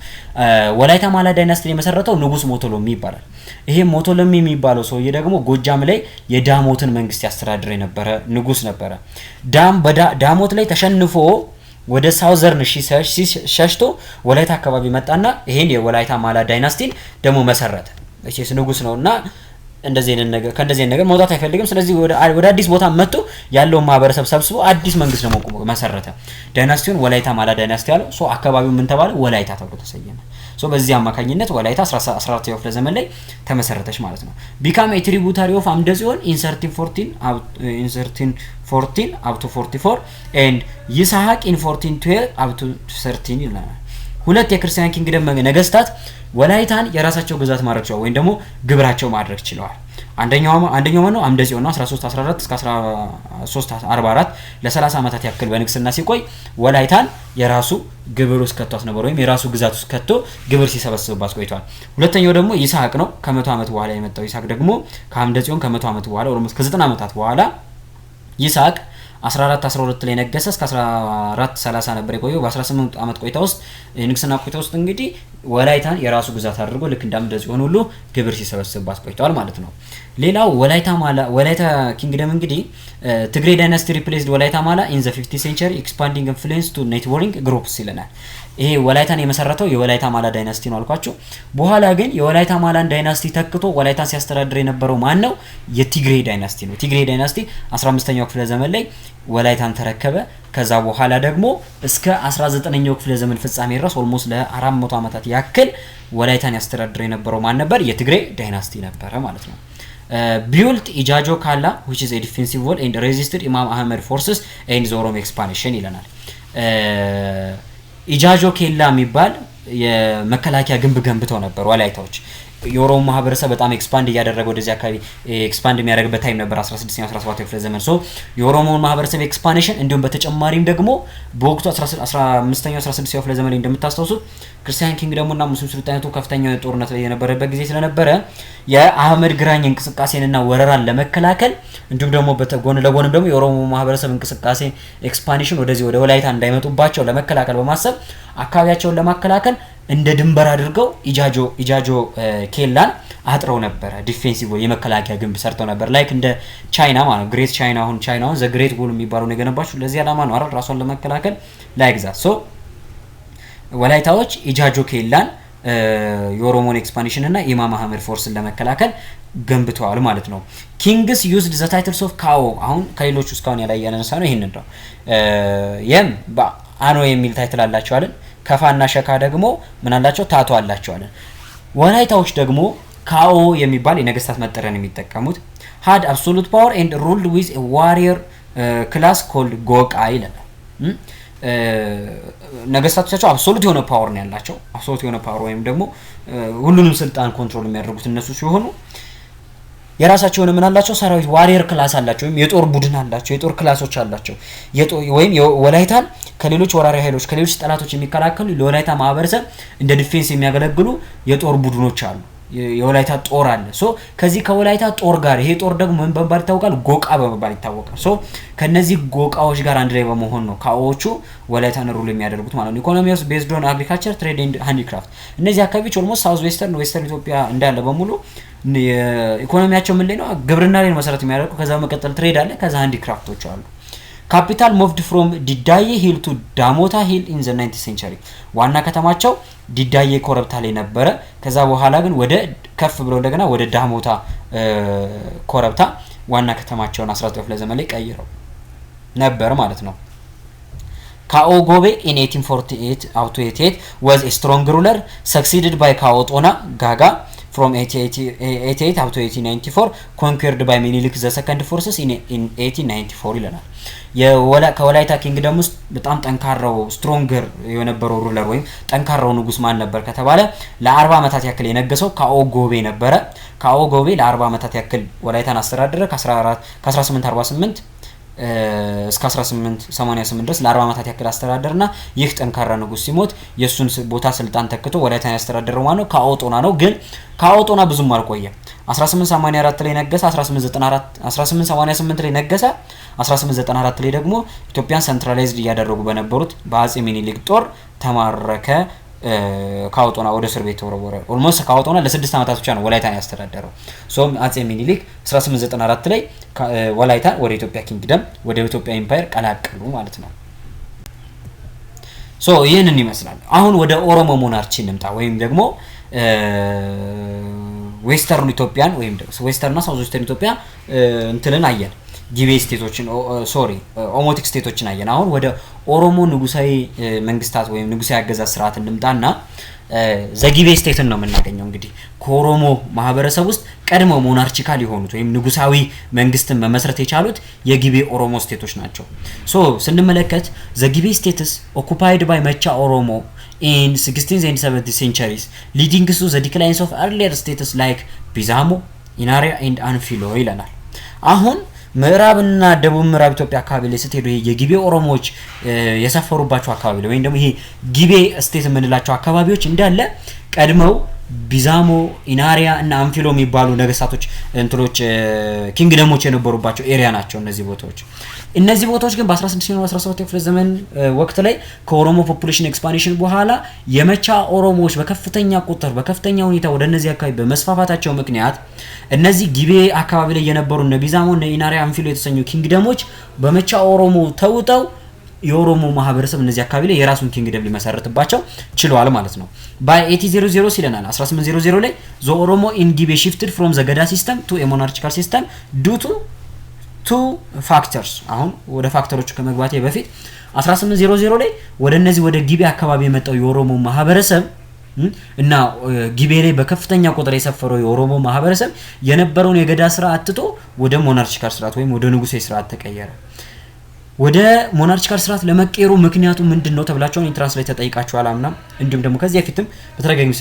ወላይታ ማላ dynasty የመሰረተው ንጉስ ሞቶሎሚ ይባላል። ይሄ ሞቶሎሚ የሚባለው ሰውዬ ደግሞ ጎጃም ላይ የዳሞትን መንግስት ያስተዳድር የነበረ ንጉስ ነበረ። ዳሞት ላይ ተሸንፎ ወደ southern ሸሽቶ ወላይታ አካባቢ መጣና ይሄን የወላይታ ማላ dynasty ን ደግሞ መሰረተ። መቼስ ንጉስ ነውና እንደዚህ አይነት ነገር ከእንደዚህ አይነት ነገር መውጣት አይፈልግም። ስለዚህ ወደ አዲስ ቦታ መጥቶ ያለውን ማህበረሰብ ሰብስቦ አዲስ መንግስት ደግሞ መሰረተ። Dynasty ውን ወላይታ ማላ dynasty ያለው፣ so አካባቢው ምን ተባለ? ወላይታ ተብሎ ተሰየመ። So በዚህ አማካኝነት ወላይታ 14ኛው ክፍለ ዘመን ላይ ተመሰረተች ማለት ነው። Became a tributary of አምደ ጽዮን in 1314 up to 44 and ይስሐቅ in 1412 up to 13 ይለናል። ሁለት የ Christian kingdom ነገስታት ወላይታን የራሳቸው ግዛት ማድረግ ችለዋል፣ ወይም ደግሞ ግብራቸው ማድረግ ችለዋል። አንደኛው ማነው? አምደ ጽዮን ነው። 1314 እስከ 1344 ለ30 ዓመታት ያክል በንግስና ሲቆይ ወላይታን የራሱ ግብር ውስጥ ከቷት ነበር፣ ወይም የራሱ ግዛት ውስጥ ከቶ ግብር ሲሰበስብባት ቆይቷል። ሁለተኛው ደግሞ ይስሐቅ ነው። ከ100 ዓመት በኋላ የመጣው ይስሐቅ ደግሞ ከአምደ ጽዮን ከ100 ዓመት በኋላ፣ almost ከ90 ዓመታት በኋላ፣ ይስሐቅ 14 12 ላይ ነገሰ። እስከ 14 30 ነበር የቆየው። በ18 ዓመት ቆይታ ውስጥ፣ የንግስና ቆይታ ውስጥ እንግዲህ ወላይታን የራሱ ግዛት አድርጎ ልክ እንደ አምደ ጽዮን ሁሉ ግብር ሲሰበስብባት ቆይተዋል ማለት ነው። ሌላው ወላይታ ማላ፣ ወላይታ kingdom እንግዲህ ትግሬ dynasty replaced ወላይታ ማላ in the 15th century, expanding influence to neighboring groups ይለናል። ይሄ ወላይታን የመሰረተው የወላይታ ማላ dynasty ነው አልኳችሁ። በኋላ ግን የወላይታ ማላን dynasty ተክቶ ወላይታን ሲያስተዳድር የነበረው ማን ነው? የቲግሬ dynasty ነው። ቲግሬ dynasty 15ኛው ክፍለ ዘመን ላይ ወላይታን ተረከበ። ከዛ በኋላ ደግሞ እስከ 19ኛው ክፍለ ዘመን ፍጻሜ ድረስ almost ለ400 ዓመታት ያክል ወላይታን ያስተዳድር የነበረው ማን ነበር? የትግሬ dynasty ነበረ ማለት ነው። Built ኢጃጆ ካላ, which is a defensive wall, and resisted ኢማም አህመድ forces and the Oromo expansion ይለናል። ኢጃጆ ኬላ የሚባል የመከላከያ ግንብ ገንብተው ነበር ወላይታዎች። የኦሮሞ ማህበረሰብ በጣም expand እያደረገ ወደዚህ አካባቢ expand የሚያደርግበት time ነበር፣ 16ኛው 17ኛው ክፍለ ዘመን። So የኦሮሞውን ማህበረሰብ expansion እንዲሁም በተጨማሪም ደግሞ በወቅቱ 15ኛው 16ኛው ክፍለ ዘመን ላይ እንደምታስታውሱት Christian kingdom ኡና ሙስሊም ሱልጣኔቱ ከፍተኛ ጦርነት ላይ የነበረበት ጊዜ ስለነበረ የአህመድ ግራኝ እንቅስቃሴንና ወረራን ለመከላከል እንዲሁም ደግሞ ጎን ለጎንም ደግሞ የኦሮሞ ማህበረሰብ እንቅስቃሴ expansion ወደዚህ ወደ ወላይታ እንዳይመጡባቸው ለመከላከል በማሰብ አካባቢያቸውን ለማከላከል እንደ ድንበር አድርገው ኢጃጆ ኬላን አጥረው ነበረ። Defensive የመከላከያ ግንብ ሰርተው ነበር። Like እንደ ቻይና ማለት ነው። Great ቻይና፣ አሁን ቻይና አሁን the Great Wall የሚባለው የገነባችው ለዚህ ዓላማ ነው አይደል? ራሷን ለመከላከል like that። So ወላይታዎች ኢጃጆ ኬላን የኦሮሞን expansion እና ኢማም አህመድ force ን ለመከላከል ገንብተዋል ማለት ነው። Kings used the titles of ካኦ። አሁን ከሌሎቹ እስካሁን ያላነሳ ነው ይህንን ነው። የም አኖ የሚል title አላቸው አለን። ከፋና ሸካ ደግሞ ምን አላቸው? ታቶ አላቸው አለን። ወላይታዎች ደግሞ ካኦ የሚባል የነገስታት መጠሪያ ነው የሚጠቀሙት። Had absolute power and ruled with warrior class called ጎቃ ይለናል። ነገስታቶቻቸው absolute የሆነ power ነው ያላቸው። Absolute የሆነ power ወይም ደግሞ ሁሉንም ስልጣን control የሚያደርጉት እነሱ ሲሆኑ የራሳቸው የሆነ ምን አላቸው? ሰራዊት፣ warrior class አላቸው፣ ወይም የጦር ቡድን አላቸው፣ የጦር class ኦች አላቸው። ወይም ወላይታን ከሌሎች ወራሪ ኃይሎች፣ ከሌሎች ጠላቶች የሚከላከሉ፣ ለወላይታ ማህበረሰብ እንደ defense የሚያገለግሉ የጦር ቡድኖች አሉ። የወላይታ ጦር አለ። So ከዚህ ከወላይታ ጦር ጋር፣ ይሄ ጦር ደግሞ ምን በመባል ይታወቃል? ጎቃ በመባል ይታወቃል። So ከነዚህ ጎቃዎች ጋር አንድ ላይ በመሆን ነው ካኦዎቹ ወላይታን rule የሚያደርጉት ማለት ነው። Economy was based on agriculture, trade and handicraft። እነዚህ አካባቢዎች almost south western፣ western ኢትዮጵያ እንዳለ በሙሉ ኢኮኖሚያቸው ምን ላይ ነው? ግብርና ላይ ነው መሰረት የሚያደርጉ። ከዛ መቀጠል trade አለ። ከዛ handicraft ኦች አሉ። Capital moved from ዲዳዬ hill to ዳሞታ hill in the 19th century። ዋና ከተማቸው ዲዳዬ ኮረብታ ላይ ነበረ። ከዛ በኋላ ግን ወደ ከፍ ብለው እንደገና ወደ ዳሞታ ኮረብታ ዋና ከተማቸውን 19 ክፍለ ዘመን ላይ ቀይረው ነበር ማለት ነው። ካኦ ጎቤ in 1848 up to 88 was a strong ruler, succeeded by ካኦ ጦና ጋጋ from 1888 up to 1894, conquered by ሚኒሊክ the second forces in 1894 ይለናል። ከወላይታ kingdom ውስጥ በጣም ጠንካራው stronger የነበረው ruler ወይም ጠንካራው ንጉስ ማን ነበር ከተባለ ለ40 ዓመታት ያክል የነገሰው ካኦ ጎቤ ነበረ። ካኦ ጎቤ ለ40 ዓመታት ያክል ወላይታን አስተዳደረ። ከ1848 እስከ 1888 ድረስ ለ40 ዓመታት ያክል አስተዳደርና ይህ ጠንካራ ንጉስ ሲሞት የእሱን ቦታ ስልጣን ተክቶ ወላይታን ያስተዳደረው ማለት ነው ካኦ ጦና ነው። ግን ካኦ ጦና ብዙም አልቆየም። 1884 ላይ ነገሰ። 1894 1888 ላይ ነገሰ። 1894 ላይ ደግሞ ኢትዮጵያን centralized እያደረጉ በነበሩት በአጼ ሚኒሊክ ጦር ተማረከ። ካኦ ጦና ወደ እስር ቤት ተወረወረ። Almost ካኦ ጦና ለ6 ዓመታት ብቻ ነው ወላይታን ያስተዳደረው። So አጼ ሚኒሊክ 1894 ላይ ወላይታን ወደ ኢትዮጵያ kingdom፣ ወደ ኢትዮጵያ empire ቀላቀሉ ማለት ነው። So ይህንን ይመስላል። አሁን ወደ ኦሮሞ monarchy እንምጣ ወይም ደግሞ western ኢትዮጵያን ወይም western ና south western ኢትዮጵያ እንትልን አየን፣ ጊቤ state ኦችን፣ sorry፣ Omotic state ኦችን አየን። አሁን ወደ ኦሮሞ ንጉሳዊ መንግስታት ወይም ንጉሳዊ አገዛዝ ስርዓት እንምጣና the ጊቤ state ን ነው የምናገኘው። እንግዲህ ከኦሮሞ ማህበረሰብ ውስጥ ቀድመው monarchical የሆኑት ወይም ንጉሳዊ መንግስትን መመስረት የቻሉት የጊቤ ኦሮሞ state ኦች ናቸው። So ስንመለከት the ጊቤ states occupied by መቻ ኦሮሞ in 16th and 17th centuries, leading to the declines of earlier states like ቢዛሞ፣ ኢናሪያ and አንፊሎ ይለናል። አሁን ምዕራብና ደቡብ ምዕራብ ኢትዮጵያ አካባቢ ላይ ስትሄዱ ይሄ የጊቤ ኦሮሞዎች የሰፈሩባቸው አካባቢ ላይ ወይም ደግሞ ይሄ ጊቤ state የምንላቸው አካባቢዎች እንዳለ ቀድመው ቢዛሞ፣ ኢናሪያ እና አንፊሎ የሚባሉ ነገስታቶች፣ እንትኖች፣ kingdom ኦች የነበሩባቸው area ናቸው እነዚህ ቦታዎች። እነዚህ ቦታዎች ግን በ16ኛው 17 ክፍለ ዘመን ወቅት ላይ ከኦሮሞ population expansion በኋላ የመቻ ኦሮሞዎች በከፍተኛ ቁጥር፣ በከፍተኛ ሁኔታ ወደ እነዚህ አካባቢ በመስፋፋታቸው ምክንያት እነዚህ ጊቤ አካባቢ ላይ የነበሩ እነ ቢዛሞ፣ እነ ኢናሪያ፣ አንፊሎ የተሰኙ kingdom ኦች በመቻ ኦሮሞ ተውጠው የኦሮሞ ማህበረሰብ እነዚህ አካባቢ ላይ የራሱን kingdom ሊመሰርትባቸው ችሏል ማለት ነው። By 1800 ይለናል፣ 1800 ላይ the ኦሮሞ in ጊቤ shifted from the ገዳ system to a monarchical system due to two factors። አሁን ወደ factor ኦቹ ከመግባቴ በፊት 1800 ላይ ወደ እነዚህ ወደ ጊቤ አካባቢ የመጣው የኦሮሞ ማህበረሰብ እና ጊቤ ላይ በከፍተኛ ቁጥር የሰፈረው የኦሮሞ ማህበረሰብ የነበረውን የገዳ ስርዓት ትቶ ወደ monarchical ስርዓት ወይም ወደ ንጉሳዊ ስርዓት ተቀየረ። ወደ monarchical ስርዓት ለመቀየሩ ምክንያቱ ምንድን ነው ተብላችሁ entrance ላይ ተጠይቃችኋል አምና፣ እንዲሁም ደግሞ ከዚህ በፊትም በተደጋጋሚ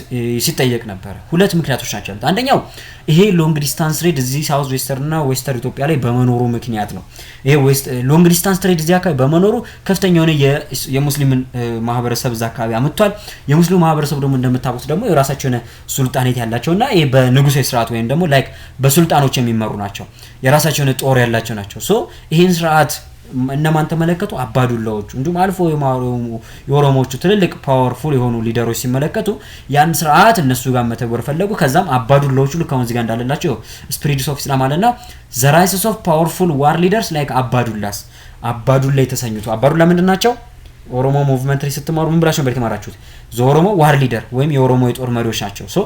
ሲጠየቅ ነበረ። ሁለት ምክንያቶች ናቸው ያሉት። አንደኛው ይሄ long distance trade እዚህ south western እና western ኢትዮጵያ ላይ በመኖሩ ምክንያት ነው። ይሄ long distance trade እዚህ አካባቢ በመኖሩ ከፍተኛ የሆነ የሙስሊምን ማህበረሰብ እዛ አካባቢ አምጥቷል። የሙስሊሙ ማህበረሰብ ደግሞ እንደምታውቁት ደግሞ የራሳቸው የሆነ ሱልጣኔት ያላቸውና ይሄ በንጉሳዊ ስርዓት ወይም ደግሞ like በሱልጣኖች የሚመሩ ናቸው። የራሳቸው የሆነ ጦር ያላቸው ናቸው። So ይሄን ስርዓት እነማን ተመለከቱ? አባዱላዎቹ እንዲሁም አልፎ የኦሮሞዎቹ ትልልቅ powerful የሆኑ leader ኦች ሲመለከቱ ያን ስርዓት እነሱ ጋር መተግበር ፈለጉ። ከዛም አባዱላዎቹ ልክ አሁን እዚህ ጋር እንዳለላቸው spreads of Islam አለና the rises of powerful war leaders like አባዱላስ፣ አባዱላ የተሰኙት። አባዱላ ምንድን ናቸው? ኦሮሞ movement ላይ ስትማሩ ምን ብላችሁ ነበር የተማራችሁት? The ኦሮሞ war leader ወይም የኦሮሞ የጦር መሪዎች ናቸው። So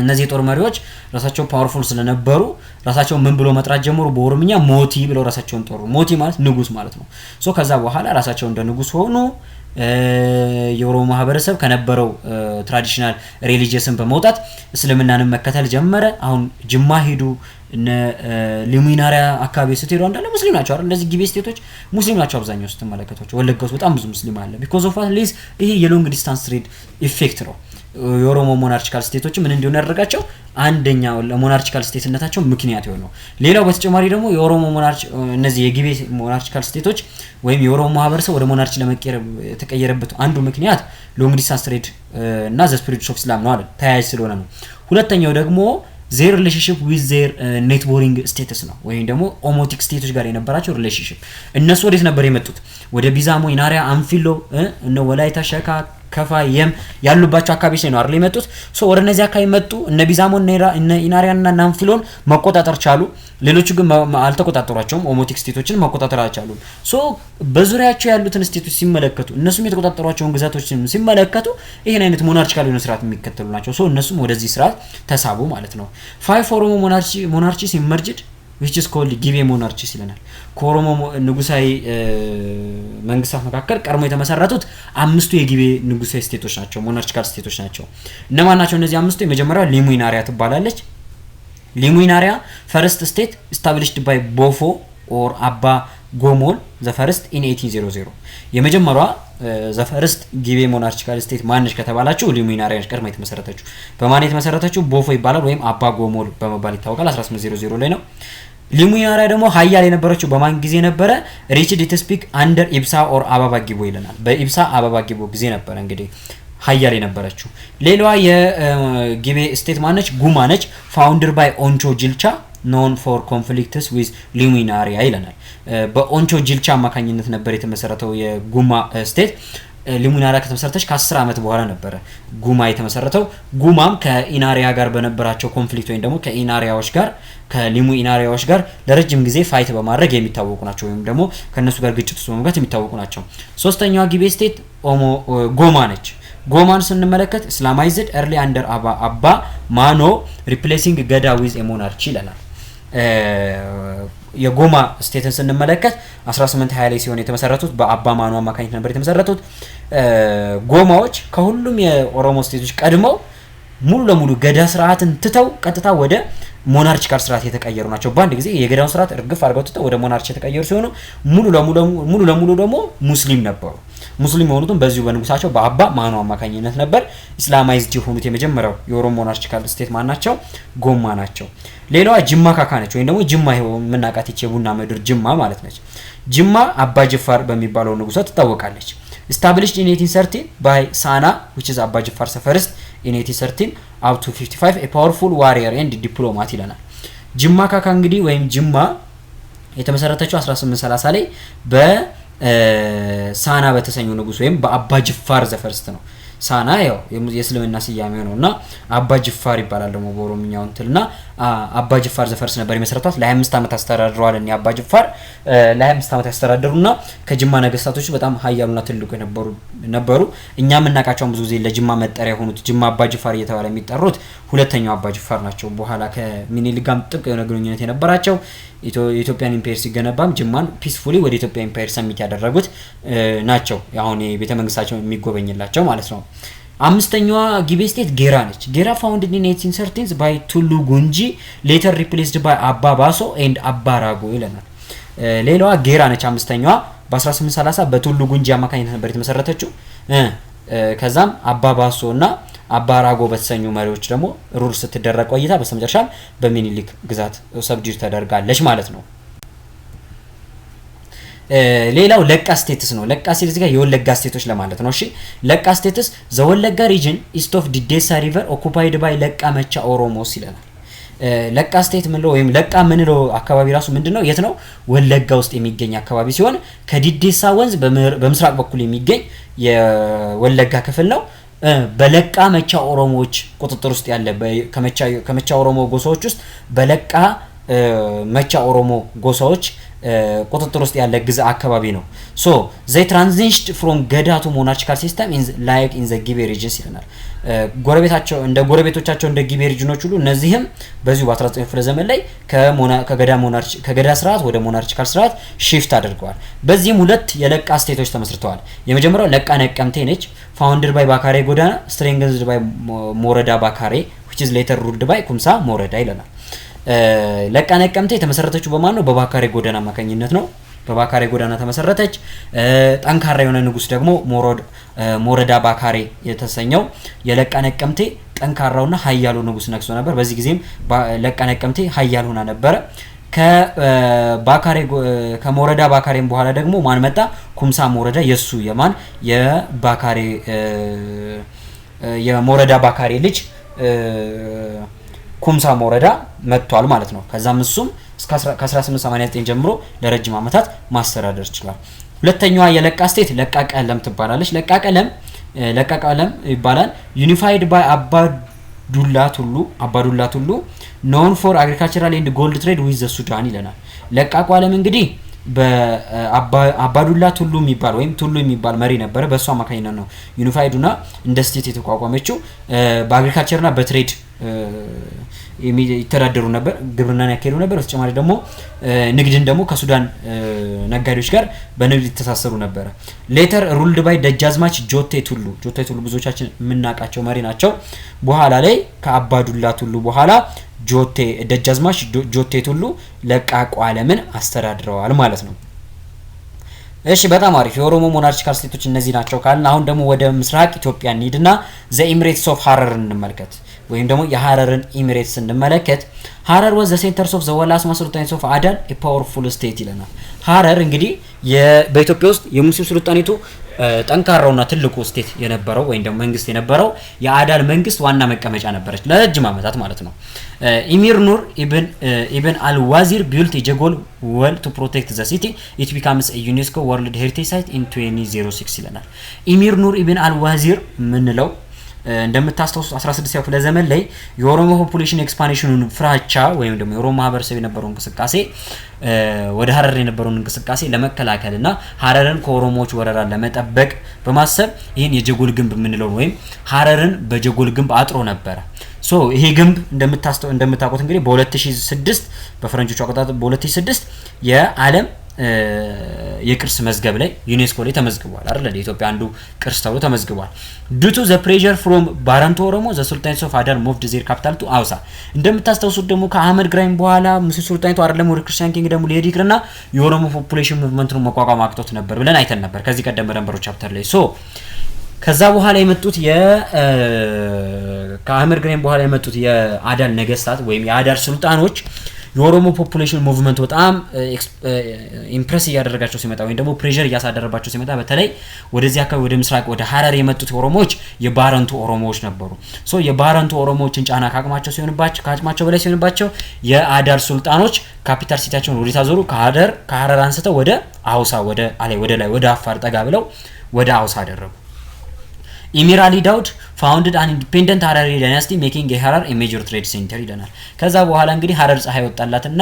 እነዚህ የጦር መሪዎች ራሳቸው powerful ስለነበሩ ራሳቸውን ምን ብሎ መጥራት ጀመሩ? በኦሮምኛ ሞቲ ብለው ራሳቸውን ጠሩ። ሞቲ ማለት ንጉስ ማለት ነው። So ከዛ በኋላ ራሳቸው እንደ ንጉስ ሆኑ። የኦሮሞ ማህበረሰብ ከነበረው traditional religious ን በመውጣት እስልምናንም መከተል ጀመረ። አሁን ጅማ ሂዱ፣ እነ ሊሙ ኢናሪያ አካባቢ ስትሄዱ እንዳለ ሙስሊም ናቸው አይደል? እነዚህ ጊቤ state ኦች ሙስሊም ናቸው አብዛኛው ስትመለከቷቸው። ወለጋ ውስጥ በጣም ብዙ ሙስሊም አለ። Because of at least ይሄ የ long distance trade effect ነው። የኦሮሞ monarchical state ኦች ምን እንዲሆኑ ያደረጋቸው፣ አንደኛው ለ monarchical state ነታቸው ምክንያት የሆነው። ሌላው በተጨማሪ ደግሞ የኦሮሞ monarch እነዚህ የጊቤ monarchical state ኦች ወይም የኦሮሞ ማህበረሰብ ወደ monarchy ለመቀየር የተቀየረበት አንዱ ምክንያት long distance trade እና the spread of Islam ነው አለ፣ ተያያዥ ስለሆነ ነው። ሁለተኛው ደግሞ their relationship with their neighboring states ነው ወይም ደግሞ Omotic state ኦች ጋር የነበራቸው relationship። እነሱ ወዴት ነበር የመጡት? ወደ ቢዛሞ፣ ኢናሪያ፣ አንፊሎ፣ እነ ወላይታ፣ ሸካ፣ ከፋ፣ የም ያሉባቸው አካባቢዎች ላይ ነው አይደል የመጡት? So ወደ እነዚህ አካባቢ መጡ። እነ ቢዛሞ፣ እነ ኢናሪያ እና እነ አንፊሎን መቆጣጠር ቻሉ። ሌሎቹ ግን አልተቆጣጠሯቸውም። Omotic state ኦችን መቆጣጠር አልቻሉም። So በዙሪያቸው ያሉትን state ኦች ሲመለከቱ፣ እነሱም የተቆጣጠሯቸውን ግዛቶችን ሲመለከቱ ይህን አይነት monarchical የሆነ ስርዓት የሚከተሉ ናቸው። So እነሱም ወደዚህ ስርዓት ተሳቡ ማለት ነው። Five ኦሮሞ monarchies emerged, which is called ጊቤ monarchies ይለናል። ከኦሮሞ ንጉሳዊ መንግስታት መካከል ቀድሞ የተመሰረቱት አምስቱ የጊቤ ንጉሳዊ state ኦች ናቸው፣ monarchical state ኦች ናቸው። እነማን ናቸው እነዚህ አምስቱ? የመጀመሪያው ሊሙ ኢናሪያ ትባላለች። ሊሙ ኢናሪያ first state established by ቦፎ or አባ ጎሞል the first in 1800። የመጀመሪያዋ the first ጊቤ monarchical state ማነች ከተባላችሁ ሊሙ ኢናሪያ ነች ቀድማ የተመሰረተችው። በማን የተመሰረተችው? ቦፎ ይባላል ወይም አባ ጎሞል በመባል ይታወቃል። 1800 ላይ ነው። ሊሙ ኢናሪያ ደግሞ ሀያል የነበረችው በማን ጊዜ ነበረ? Reached its peak under ኢብሳ or አባባ ጊቦ ይለናል። በኢብሳ አባባ ጊቦ ጊዜ ነበረ እንግዲህ ሀያል የነበረችው። ሌላዋ የጊቤ state ማነች? ጉማ ነች። Founded by ኦንቾ ጅልቻ, known for conflicts with ሊሙ ኢናሪያ ይለናል። በኦንቾ ጅልቻ አማካኝነት ነበር የተመሰረተው የጉማ state። ሊሙ ኢናሪያ ከተመሰረተች ከ10 ዓመት በኋላ ነበረ ጉማ የተመሰረተው። ጉማም ከኢናሪያ ጋር በነበራቸው conflict ወይም ደግሞ ከኢናሪያዎች ጋር፣ ከሊሙ ኢናሪያዎች ጋር ለረጅም ጊዜ fight በማድረግ የሚታወቁ ናቸው፣ ወይም ደግሞ ከእነሱ ጋር ግጭት ውስጥ በመግባት የሚታወቁ ናቸው። ሶስተኛዋ ጊቤ state ኦሞ ጎማ ነች። ጎማን ስንመለከት Islamized early under አባ ማኖ, replacing ገዳ with monarchy ይለናል። የጎማ state ን ስንመለከት 1820 ላይ ሲሆን የተመሰረቱት በአባ ማኖ አማካኝነት ነበር የተመሰረቱት። ጎማዎች ከሁሉም የኦሮሞ state ኦች ቀድመው ሙሉ ለሙሉ ገዳ ስርዓትን ትተው ቀጥታ ወደ monarchical ስርዓት የተቀየሩ ናቸው። በአንድ ጊዜ የገዳውን ስርዓት እርግፍ አድርገው ትተው ወደ monarchy የተቀየሩ ሲሆኑ ሙሉ ለሙሉ ደግሞ ሙስሊም ነበሩ። ሙስሊም የሆኑትም በዚሁ በንጉሳቸው በአባ ማኖ አማካኝነት ነበር። Islamized የሆኑት የመጀመሪያው የኦሮሞ monarchical state ማን ናቸው? ጎማ ናቸው። ሌላዋ ጅማ ካካ ነች፣ ወይም ደግሞ ጅማ ይኸው የምናውቃት ይቺ የቡና ምድር ጅማ ማለት ነች። ጅማ አባ ጅፋር በሚባለው ንጉሷ ትታወቃለች። Established in 1813 by ሳና, which is አባ ጅፋር the first, in 1813 up to 55, a powerful warrior and diplomat ይለናል። ጅማ ካካ እንግዲህ ወይም ጅማ የተመሰረተችው 1830 ላይ በሳና በተሰኘው ንጉስ ወይም በአባ ጅፋር the first ነው። ሳና ያው የእስልምና ስያሜው ነው እና አባ ጅፋር ይባላል ደግሞ በኦሮምኛው እንትን እና አባ ጅፋር the first ነበር የመሰረቷት። ለ25 ዓመት አስተዳድረዋል። እኒ አባ ጅፋር ለ25 ዓመት ያስተዳደሩና ከጅማ ነገስታቶች በጣም ሀያሉና ትልቁ የነበሩ ነበሩ። እኛ የምናውቃቸውን ብዙ ጊዜ ለጅማ መጠሪያ የሆኑት ጅማ አባ ጅፋር እየተባለ የሚጠሩት ሁለተኛው አባ ጅፋር ናቸው። በኋላ ከምኒልክ ጋርም ጥብቅ የሆነ ግንኙነት የነበራቸው፣ የኢትዮጵያን empire ሲገነባም ጅማን peacefully ወደ ኢትዮጵያ empire submit ያደረጉት ናቸው። አሁን የቤተ መንግስታቸው የሚጎበኝላቸው ማለት ነው። አምስተኛዋ ጊቤ state ጌራ ነች። ጌራ founded in 1813 by ቱሉ ጉንጂ, later replaced by አባ ባሶ and አባ ራጎ ይለናል። ሌላዋ ጌራ ነች። አምስተኛዋ በ1830 በቱሉ ጉንጂ አማካኝነት ነበር የተመሰረተችው። ከዛም አባ ባሶ እና አባ ራጎ በተሰኙ መሪዎች ደግሞ rule ስትደረግ ቆይታ በስተመጨረሻም በሚኒሊክ ግዛት subdued ተደርጋለች ማለት ነው። ሌላው ለቃ states ነው። ለቃ states ጋር የወለጋ state ኦች ለማለት ነው። እሺ፣ ለቃ states, the ወለጋ region east of ዲዴሳ river, occupied by ለቃ መቻ Oromos ይለናል። ለቃ state ምንለው ወይም ለቃ ምንለው አካባቢ ራሱ ምንድነው? የት ነው? ወለጋ ውስጥ የሚገኝ አካባቢ ሲሆን ከዲዴሳ ወንዝ በምስራቅ በኩል የሚገኝ የወለጋ ክፍል ነው። በለቃ መቻ ኦሮሞዎች ቁጥጥር ውስጥ ያለ፣ ከመቻ ኦሮሞ ጎሳዎች ውስጥ በለቃ መቻ ኦሮሞ ጎሳዎች ቁጥጥር ውስጥ ያለ ግዛ አካባቢ ነው። So they transitioned from ገዳ to monarchical system like in the ጊቤ regions ይለናል። ጎረቤታቸው እንደ ጎረቤቶቻቸው እንደ ጊቤ region ኦች ሁሉ እነዚህም በዚሁ በ19 ክፍለ ዘመን ላይ ከገዳ ስርዓት ወደ monarchical ስርዓት shift አድርገዋል። በዚህም ሁለት የለቃ state ኦች ተመስርተዋል። የመጀመሪያው ለቃ ነቀምቴ ነች። Founded by ባካሬ ጎዳና, strengthened by ሞረዳ ባካሬ, which is later ruled by ኩምሳ ሞረዳ ይለናል። ለቃ ነቀምቴ የተመሰረተችው በማን ነው? በባካሬ ጎዳና አማካኝነት ነው። በባካሬ ጎዳና ተመሰረተች። ጠንካራ የሆነ ንጉስ ደግሞ ሞረዳ ባካሬ የተሰኘው የለቃ ነቀምቴ ጠንካራውና ኃያሉ ንጉስ ነግሶ ነበር። በዚህ ጊዜም ለቃ ነቀምቴ ኃያል ሆና ነበረ። ከባካሬ ከሞረዳ ባካሬም በኋላ ደግሞ ማን መጣ? ኩምሳ ሞረዳ፣ የሱ የማን የባካሬ የሞረዳ ባካሬ ልጅ ኩምሳ ሞረዳ መጥቷል ማለት ነው። ከዛም እሱም እስከ ከ1889 ጀምሮ ለረጅም ዓመታት ማስተዳደር ችሏል። ሁለተኛዋ የለቃ state ለቃ ቀለም ትባላለች። ለቃ ቀለም ይባላል። Unified by አባዱላ ቱሉ, known for agricultural and gold trade with the ሱዳን ይለናል። ለቃ ቋለም እንግዲህ በአባዱላ ቱሉ የሚባል ወይም ቱሉ የሚባል መሪ ነበረ። በእሱ አማካኝነት ነው unified ሆና እንደ state የተቋቋመችው። በ agriculture ና በ trade ይተዳደሩ ነበር፣ ግብርናን ያካሄዱ ነበር። በተጨማሪ ደግሞ ንግድን ደግሞ ከሱዳን ነጋዴዎች ጋር በንግድ ይተሳሰሩ ነበረ። Later ruled by ደጃዝማች ጆቴ ቱሉ። ጆቴ ቱሉ ብዙዎቻችን የምናውቃቸው መሪ ናቸው። በኋላ ላይ ከአባዱላ ቱሉ በኋላ ጆቴ ደጃዝማች ጆቴ ቱሉ ለቃ ቋለምን አስተዳድረዋል ማለት ነው። እሺ፣ በጣም አሪፍ። የኦሮሞ monarchical state ኦች እነዚህ ናቸው ካልን አሁን ደግሞ ወደ ምስራቅ ኢትዮጵያ እንሂድና the Emirates of Harar እንመልከት፣ ወይም ደግሞ የሀረርን ኤሚሬትስ ስንመለከት Harar was the centers of the Walasma Sultanates of Adal, powerful state ይለናል። ሀረር እንግዲህ በኢትዮጵያ ውስጥ የሙስሊም ሱልጣኔቱ ጠንካራውና ትልቁ state የነበረው ወይም ደግሞ መንግስት የነበረው የአዳል መንግስት ዋና መቀመጫ ነበረች ለረጅም ዓመታት ማለት ነው። ኢሚር ኑር ኢብን አልዋዚር built የጀጎል wall to protect the city. It becomes UNESCO World Heritage Site in 2006 ይለናል። ኢሚር ኑር ኢብን አልዋዚር የምንለው እንደምታስታውሱት 16ኛው ክፍለ ዘመን ላይ የኦሮሞ population expansion ኑን ፍራቻ ወይም ደግሞ የኦሮሞ ማህበረሰብ የነበረው እንቅስቃሴ፣ ወደ ሀረር የነበረውን እንቅስቃሴ ለመከላከል እና ሀረርን ከኦሮሞዎች ወረራ ለመጠበቅ በማሰብ ይህን የጀጎል ግንብ የምንለውን ወይም ሀረርን በጀጎል ግንብ አጥሮ ነበረ። So ይሄ ግንብ እንደምታውቁት እንግዲህ በ2006፣ በፈረንጆቹ አቆጣጠር በ2006 የዓለም የቅርስ መዝገብ ላይ፣ ዩኔስኮ ላይ ተመዝግቧል አይደል? እንደ ኢትዮጵያ አንዱ ቅርስ ተብሎ ተመዝግቧል። Due to the pressure from Barentu Oromo, the sultanates of Adal moved their capital to አውሳ። እንደምታስታውሱት ደግሞ ከአህመድ ግራኝ በኋላ ሙስሊም ሱልጣኔቱ አይደለም ወደ ክርስቲያን kingdom ኡ ሊሄድ ይቅርና የኦሮሞ population movement ኡን መቋቋም አቅቶት ነበር ብለን አይተን ነበር ከዚህ ቀደም በነበረው chapter ላይ። So ከዛ በኋላ የመጡት ከአህመድ ግራኝ በኋላ የመጡት የአዳል ነገስታት ወይም የአዳል ሱልጣኖች የኦሮሞ population movement በጣም impress እያደረጋቸው ሲመጣ ወይም ደግሞ pressure እያሳደረባቸው ሲመጣ፣ በተለይ ወደዚህ አካባቢ ወደ ምስራቅ ወደ ሀረር የመጡት ኦሮሞዎች የባረንቱ ኦሮሞዎች ነበሩ። So የባረንቱ ኦሮሞዎችን ጫና ከአቅማቸው በላይ ሲሆንባቸው የአዳል ሱልጣኖች capital city ያቸውን ወዴት አዞሩ? ከሀረር አንስተው ወደ አውሳ፣ ወደ አላይ ወደ ላይ ወደ አፋር ጠጋ ብለው ወደ አውሳ አደረጉ። ኢሚር አሊ ዳውድ founded an independent Harari dynasty, making Harar major trade center ይለናል። ከዛ በኋላ እንግዲህ ሀረር ፀሐይ ወጣላትና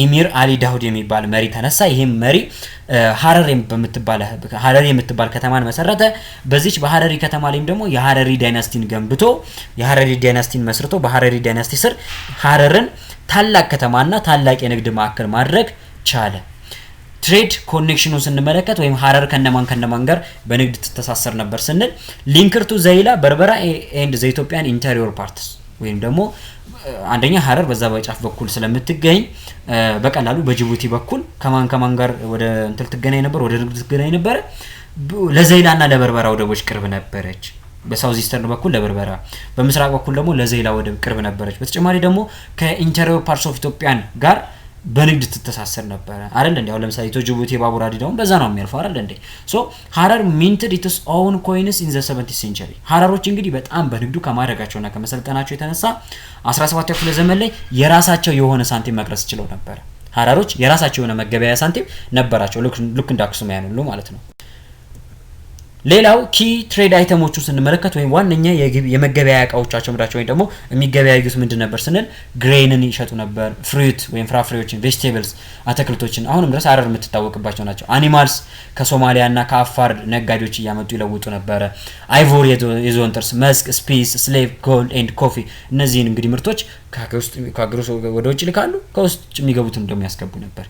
ኢሚር አሊ ዳውድ የሚባል መሪ ተነሳ። ይህም መሪ ሀረር የምትባል ከተማን መሰረተ። በዚች በሀረሪ ከተማ ላይም ደግሞ የሀረሪ dynasty ን ገንብቶ፣ የሀረሪ dynasty ን መስርቶ በሀረሪ dynasty ስር ሀረርን ታላቅ ከተማና ታላቅ የንግድ ማዕከል ማድረግ ቻለ። Trade connection ኑን ስንመለከት ወይም ሀረር ከነማን ከነማን ጋር በንግድ ትተሳሰር ነበር ስንል linked to ዘይላ፣ በርበራ and the Ethiopian interior parts፣ ወይም ደግሞ አንደኛ ሀረር በዛ በጫፍ በኩል ስለምትገኝ በቀላሉ በጅቡቲ በኩል ከማን ከማን ጋር ወደ እንትን ትገናኝ ነበር፣ ወደ ንግድ ትገናኝ ነበረ። ለዘይላና ለበርበራ ወደቦች ቅርብ ነበረች። በ south eastern በኩል ለበርበራ፣ በምስራቅ በኩል ደግሞ ለዘይላ ወደብ ቅርብ ነበረች። በተጨማሪ ደግሞ ከ interior parts of Ethiopian ጋር በንግድ ትተሳሰር ነበረ አይደል እንዴ? አሁን ለምሳሌ ኢትዮ ጅቡቲ የባቡር ሀዲድ አሁን በዛ ነው የሚያልፈው አይደል እንዴ? So Harar minted its own coins in the 17th century። ሀረሮች እንግዲህ በጣም በንግዱ ከማደጋቸውና ከመሰልጠናቸው የተነሳ 17ኛው ክፍለ ዘመን ላይ የራሳቸው የሆነ ሳንቲም መቅረጽ ችለው ነበረ። ሀረሮች የራሳቸው የሆነ መገበያያ ሳንቲም ነበራቸው፣ ልክ እንደ አክሱማውያን ሁሉ ማለት ነው። ሌላው key trade item ኦቹ ስንመለከት ወይም ዋነኛ የመገበያያ እቃዎቻቸው ምንዳቸው ወይም ደግሞ የሚገበያዩት ምንድን ነበር ስንል grain ን ይሸጡ ነበር፣ fruit ወይም ፍራፍሬዎችን፣ vegetables አትክልቶችን፣ አሁንም ድረስ ሀረር የምትታወቅባቸው ናቸው። Animals ከሶማሊያና ከአፋር ነጋዴዎች እያመጡ ይለውጡ ነበረ። Ivory የዝሆን ጥርስ፣ musk፣ spice፣ slave፣ gold and coffee፣ እነዚህን እንግዲህ ምርቶች ከሀገር ውስጥ ወደ ውጭ ይልካሉ፣ ከውስጥ የሚገቡትን ደግሞ ያስገቡ ነበር።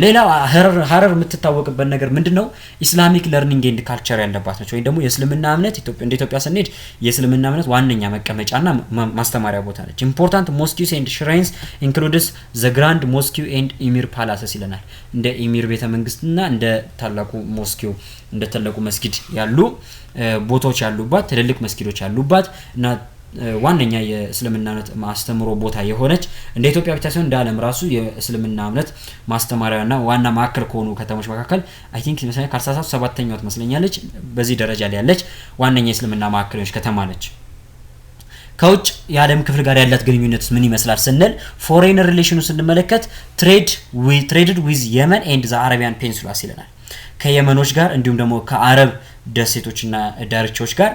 ሌላው ሀረር የምትታወቅበት ነገር ምንድን ነው? Islamic learning and culture ያለባት ነች። ወይም ደግሞ የእስልምና እምነት፣ እንደ ኢትዮጵያ ስንሄድ የእስልምና እምነት ዋነኛ መቀመጫና ማስተማሪያ ቦታ ነች። Important mosques and shrines includes the Grand Mosque and Emir Palaces ይለናል። እንደ ኢሚር ቤተ መንግስትና እንደ ታላቁ mosque ው፣ እንደ ታላቁ መስጊድ ያሉ ቦታዎች ያሉባት፣ ትልልቅ መስጊዶች ያሉባት እና ዋነኛ የእስልምና እምነት ማስተምሮ ቦታ የሆነች፣ እንደ ኢትዮጵያ ብቻ ሳይሆን እንደ ዓለም ራሱ የእስልምና እምነት ማስተማሪያና ዋና ማዕከል ከሆኑ ከተሞች መካከል I think ይመስለኛል፣ ካልተሳሳትኩ ሰባተኛው ትመስለኛለች። በዚህ ደረጃ ላይ ያለች ዋነኛ የእስልምና ማዕከል የሆነች ከተማ ነች። ከውጭ የዓለም ክፍል ጋር ያላት ግንኙነት ምን ይመስላል ስንል foreign relation ኑ ስንመለከት traded with Yemen and the Arabian Peninsulas ይለናል። ከየመኖች ጋር እንዲሁም ደግሞ ከአረብ ደሴቶችና ዳርቻዎች ጋር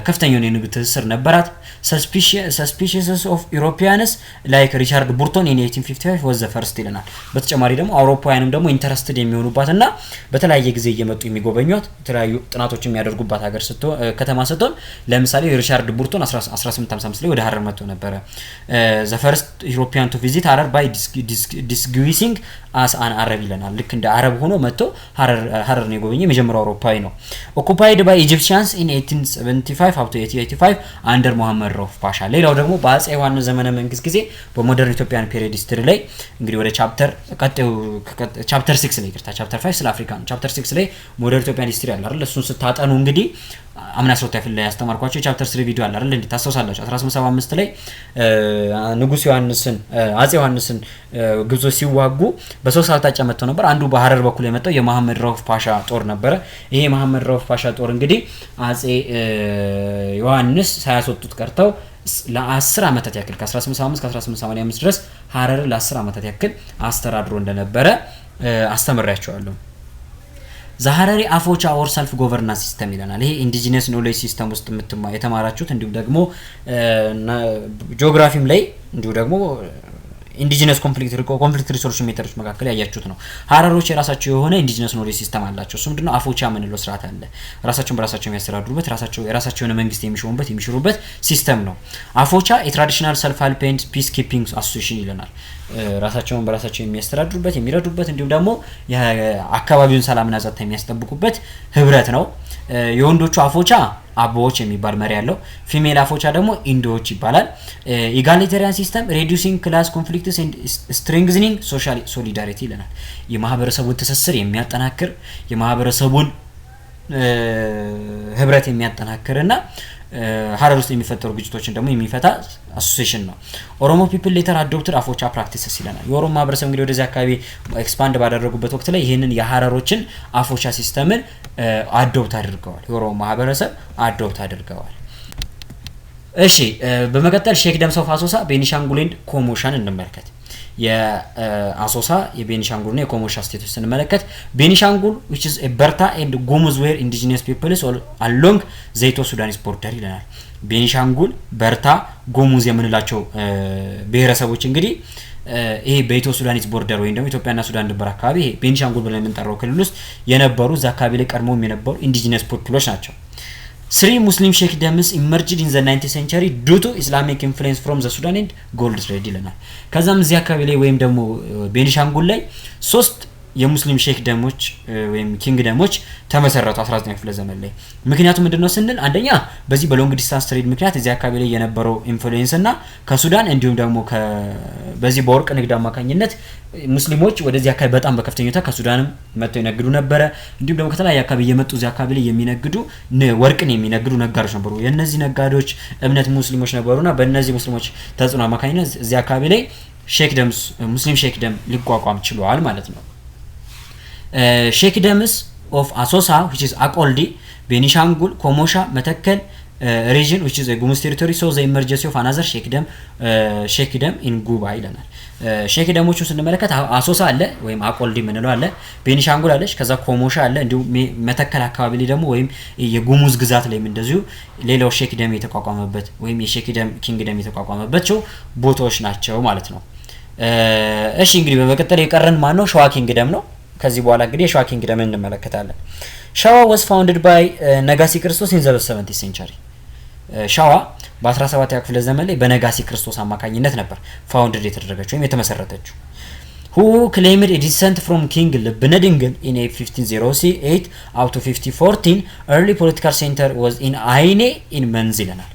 ከፍተኛውን የንግድ ትስስር ነበራት። Suspicious of Europeans like Richard Burton in 1855 was the first ይለናል። በተጨማሪ ደግሞ አውሮፓውያንም ደግሞ interested የሚሆኑባትና በተለያየ ጊዜ እየመጡ የሚጎበኟት፣ የተለያዩ ጥናቶች የሚያደርጉባት ሀገር ከተማ ስትሆን ለምሳሌ ሪቻርድ ቡርቶን 1855 ላይ ወደ ሀረር መጥቶ ነበረ። The first European to visit Harar by disguising as an Arab ይለናል። ልክ እንደ አረብ ሆኖ መጥቶ ሀረርን የጎበኘ የመጀመሪያው አውሮፓዊ ነው። Occupied by Egyptians in 1875 up to 1885 under መሐመድ ረውፍ ፓሻ። ሌላው ደግሞ በአጼ ዮሐንስ ዘመነ መንግስት ጊዜ በ modern Ethiopian period history ላይ እንግዲህ ወደ chapter ቀጣዩ chapter 6 ላይ፣ ይቅርታ፣ chapter 5 ስለ አፍሪካ ነው። Chapter 6 ላይ modern Ethiopian history አለ አይደል? እሱን ስታጠኑ እንግዲህ አምና 12 ክፍል ላይ ያስተማርኳቸው የ chapter 3 ቪዲዮ አለ አይደል? እንዴ ታስታውሳላችሁ? 1875 ላይ ንጉስ ዮሐንስን፣ አጼ ዮሐንስን ግብጾች ሲዋጉ በሶስት አቅጣጫ መጥተው ነበር። አንዱ በሀረር በኩል የመጣው የመሐመድ ረውፍ ፓሻ ጦር ነበረ። ይሄ የመሐመድ ረውፍ ፓሻ ጦር እንግዲህ አጼ ዮሐንስ ሳያስወጡት ቀርተው ለ10 ዓመታት ያክል ከ1875 ከ1885 ድረስ ሀረርን ለ10 ዓመታት ያክል አስተዳድሮ እንደነበረ አስተምሬያቸዋለሁ። The ሀረሪ አፎቻ or self governance system ይለናል። ይሄ indigenous knowledge system ውስጥ የተማራችሁት እንዲሁም ደግሞ ጂኦግራፊም ላይ እንዲሁ ደግሞ indigenous conflict resolution method ኦች መካከል ያያችሁት ነው። ሀረሮች የራሳቸው የሆነ indigenous knowledge system አላቸው። እሱ ምንድነው? አፎቻ የምንለው ስርዓት አለ። ራሳቸውን በራሳቸው የሚያስተዳድሩበት፣ ራሳቸው የራሳቸው የሆነ መንግስት የሚሾሙበት፣ የሚሽሩበት system ነው። አፎቻ የ traditional self help and peace keeping association ይለናል። ራሳቸውን በራሳቸው የሚያስተዳድሩበት፣ የሚረዱበት እንዲሁም ደግሞ የአካባቢውን ሰላምና ጸጥታ የሚያስጠብቁበት ህብረት ነው። የወንዶቹ አፎቻ አቦዎች የሚባል መሪ ያለው፣ female አፎቻ ደግሞ ኢንዶዎች ይባላል። Egalitarian system reducing class conflicts and strengthening social solidarity ይለናል። የማህበረሰቡን ትስስር የሚያጠናክር፣ የማህበረሰቡን ህብረት የሚያጠናክር እና ሀረር ውስጥ የሚፈጠሩ ግጭቶችን ደግሞ የሚፈታ association ነው። ኦሮሞ people later adopted አፎቻ practices ይለናል። የኦሮሞ ማህበረሰብ እንግዲህ ወደዚህ አካባቢ expand ባደረጉበት ወቅት ላይ ይህንን የሀረሮችን አፎቻ system ን adopt አድርገዋል። የኦሮሞ ማህበረሰብ adopt አድርገዋል። እሺ፣ በመቀጠል sheikdoms of አሶሳ፣ ቤኒሻንጉል and ኮሞሻን እንመልከት። የአሶሳ፣ የቤኒሻንጉልና የኮሞሻ state ኦች ስንመለከት ቤኒሻንጉል which is በርታ and ጉሙዝ were indigenous peoples along the Ethio Sudanese border ይለናል። ቤኒሻንጉል፣ በርታ፣ ጉሙዝ የምንላቸው ብሔረሰቦች እንግዲህ ይሄ በ Ethio Sudanese border ወይም ደግሞ ኢትዮጵያና ሱዳን ድንበር አካባቢ ይሄ ቤኒሻንጉል ብለን የምንጠራው ክልል ውስጥ የነበሩ፣ እዛ አካባቢ ላይ ቀድሞም የነበሩ indigenous people ኦች ናቸው። Three Muslim sheikdoms emerged in the 19th century due to Islamic influence from the Sudan and gold trade ይለናል። ከዛም እዚህ አካባቢ ላይ ወይም ደግሞ ቤኒሻንጉል ላይ ሶስት የሙስሊም sheikdom ኦች ወይም kingdom ኦች ተመሰረቱ 19 ክፍለ ዘመን ላይ። ምክንያቱ ምንድነው ስንል አንደኛ በዚህ በ long distance trade ምክንያት እዚህ አካባቢ ላይ የነበረው influence እና ከሱዳን እንዲሁም ደግሞ በዚህ በወርቅ ንግድ አማካኝነት ሙስሊሞች ወደዚህ አካባቢ በጣም በከፍተኛ ሁኔታ ከሱዳንም መጥተው ይነግዱ ነበረ። እንዲሁም ደግሞ ከተለያየ አካባቢ እየመጡ እዚህ አካባቢ ላይ የሚነግዱ፣ ወርቅን የሚነግዱ ነጋዴዎች ነበሩ። የእነዚህ ነጋዴዎች እምነት ሙስሊሞች ነበሩና በእነዚህ ሙስሊሞች ተጽዕኖ አማካኝነት እዚህ አካባቢ ላይ sheikdoms፣ Muslim sheikdom ሊቋቋም ችሏል ማለት ነው። Sheikdoms of አሶሳ which is አቆልዲ፣ ቤኒሻንጉል፣ ኮሞሻ፣ መተከል region which is ጉሙዝ territory saw the emergence of another sheikdom in ጉባ ይለናል። Sheikdom ኦቹን ስንመለከት አሶሳ አለ ወይም አቆልዲ የምንለው አለ፣ ቤኒሻንጉል አለች፣ ከዛ ኮሞሻ አለ፣ እንዲሁም መተከል አካባቢ ላይ ደግሞ ወይም የጉሙዝ ግዛት ላይም እንደዚሁ ሌላው sheikdom የተቋቋመበት ወይም የ sheikdom kingdom የተቋቋመባቸው ቦታዎች ናቸው ማለት ነው። እሺ፣ እንግዲህ በመቀጠል የቀረን ማን ነው? ሸዋ kingdom ነው። ከዚህ በኋላ እንግዲህ የሸዋ kingdom እንመለከታለን። ሸዋ was founded by ነጋሲ ክርስቶስ in the 17th century። ሸዋ በ17ኛው ክፍለ ዘመን ላይ በነጋሲ ክርስቶስ አማካኝነት ነበር founded የተደረገችው ወይም የተመሰረተችው። Who claimed descent from King ልብነ ድንግል in 1508 up to 1514. Early political center was in አይኔ in መንዝ ይለናል።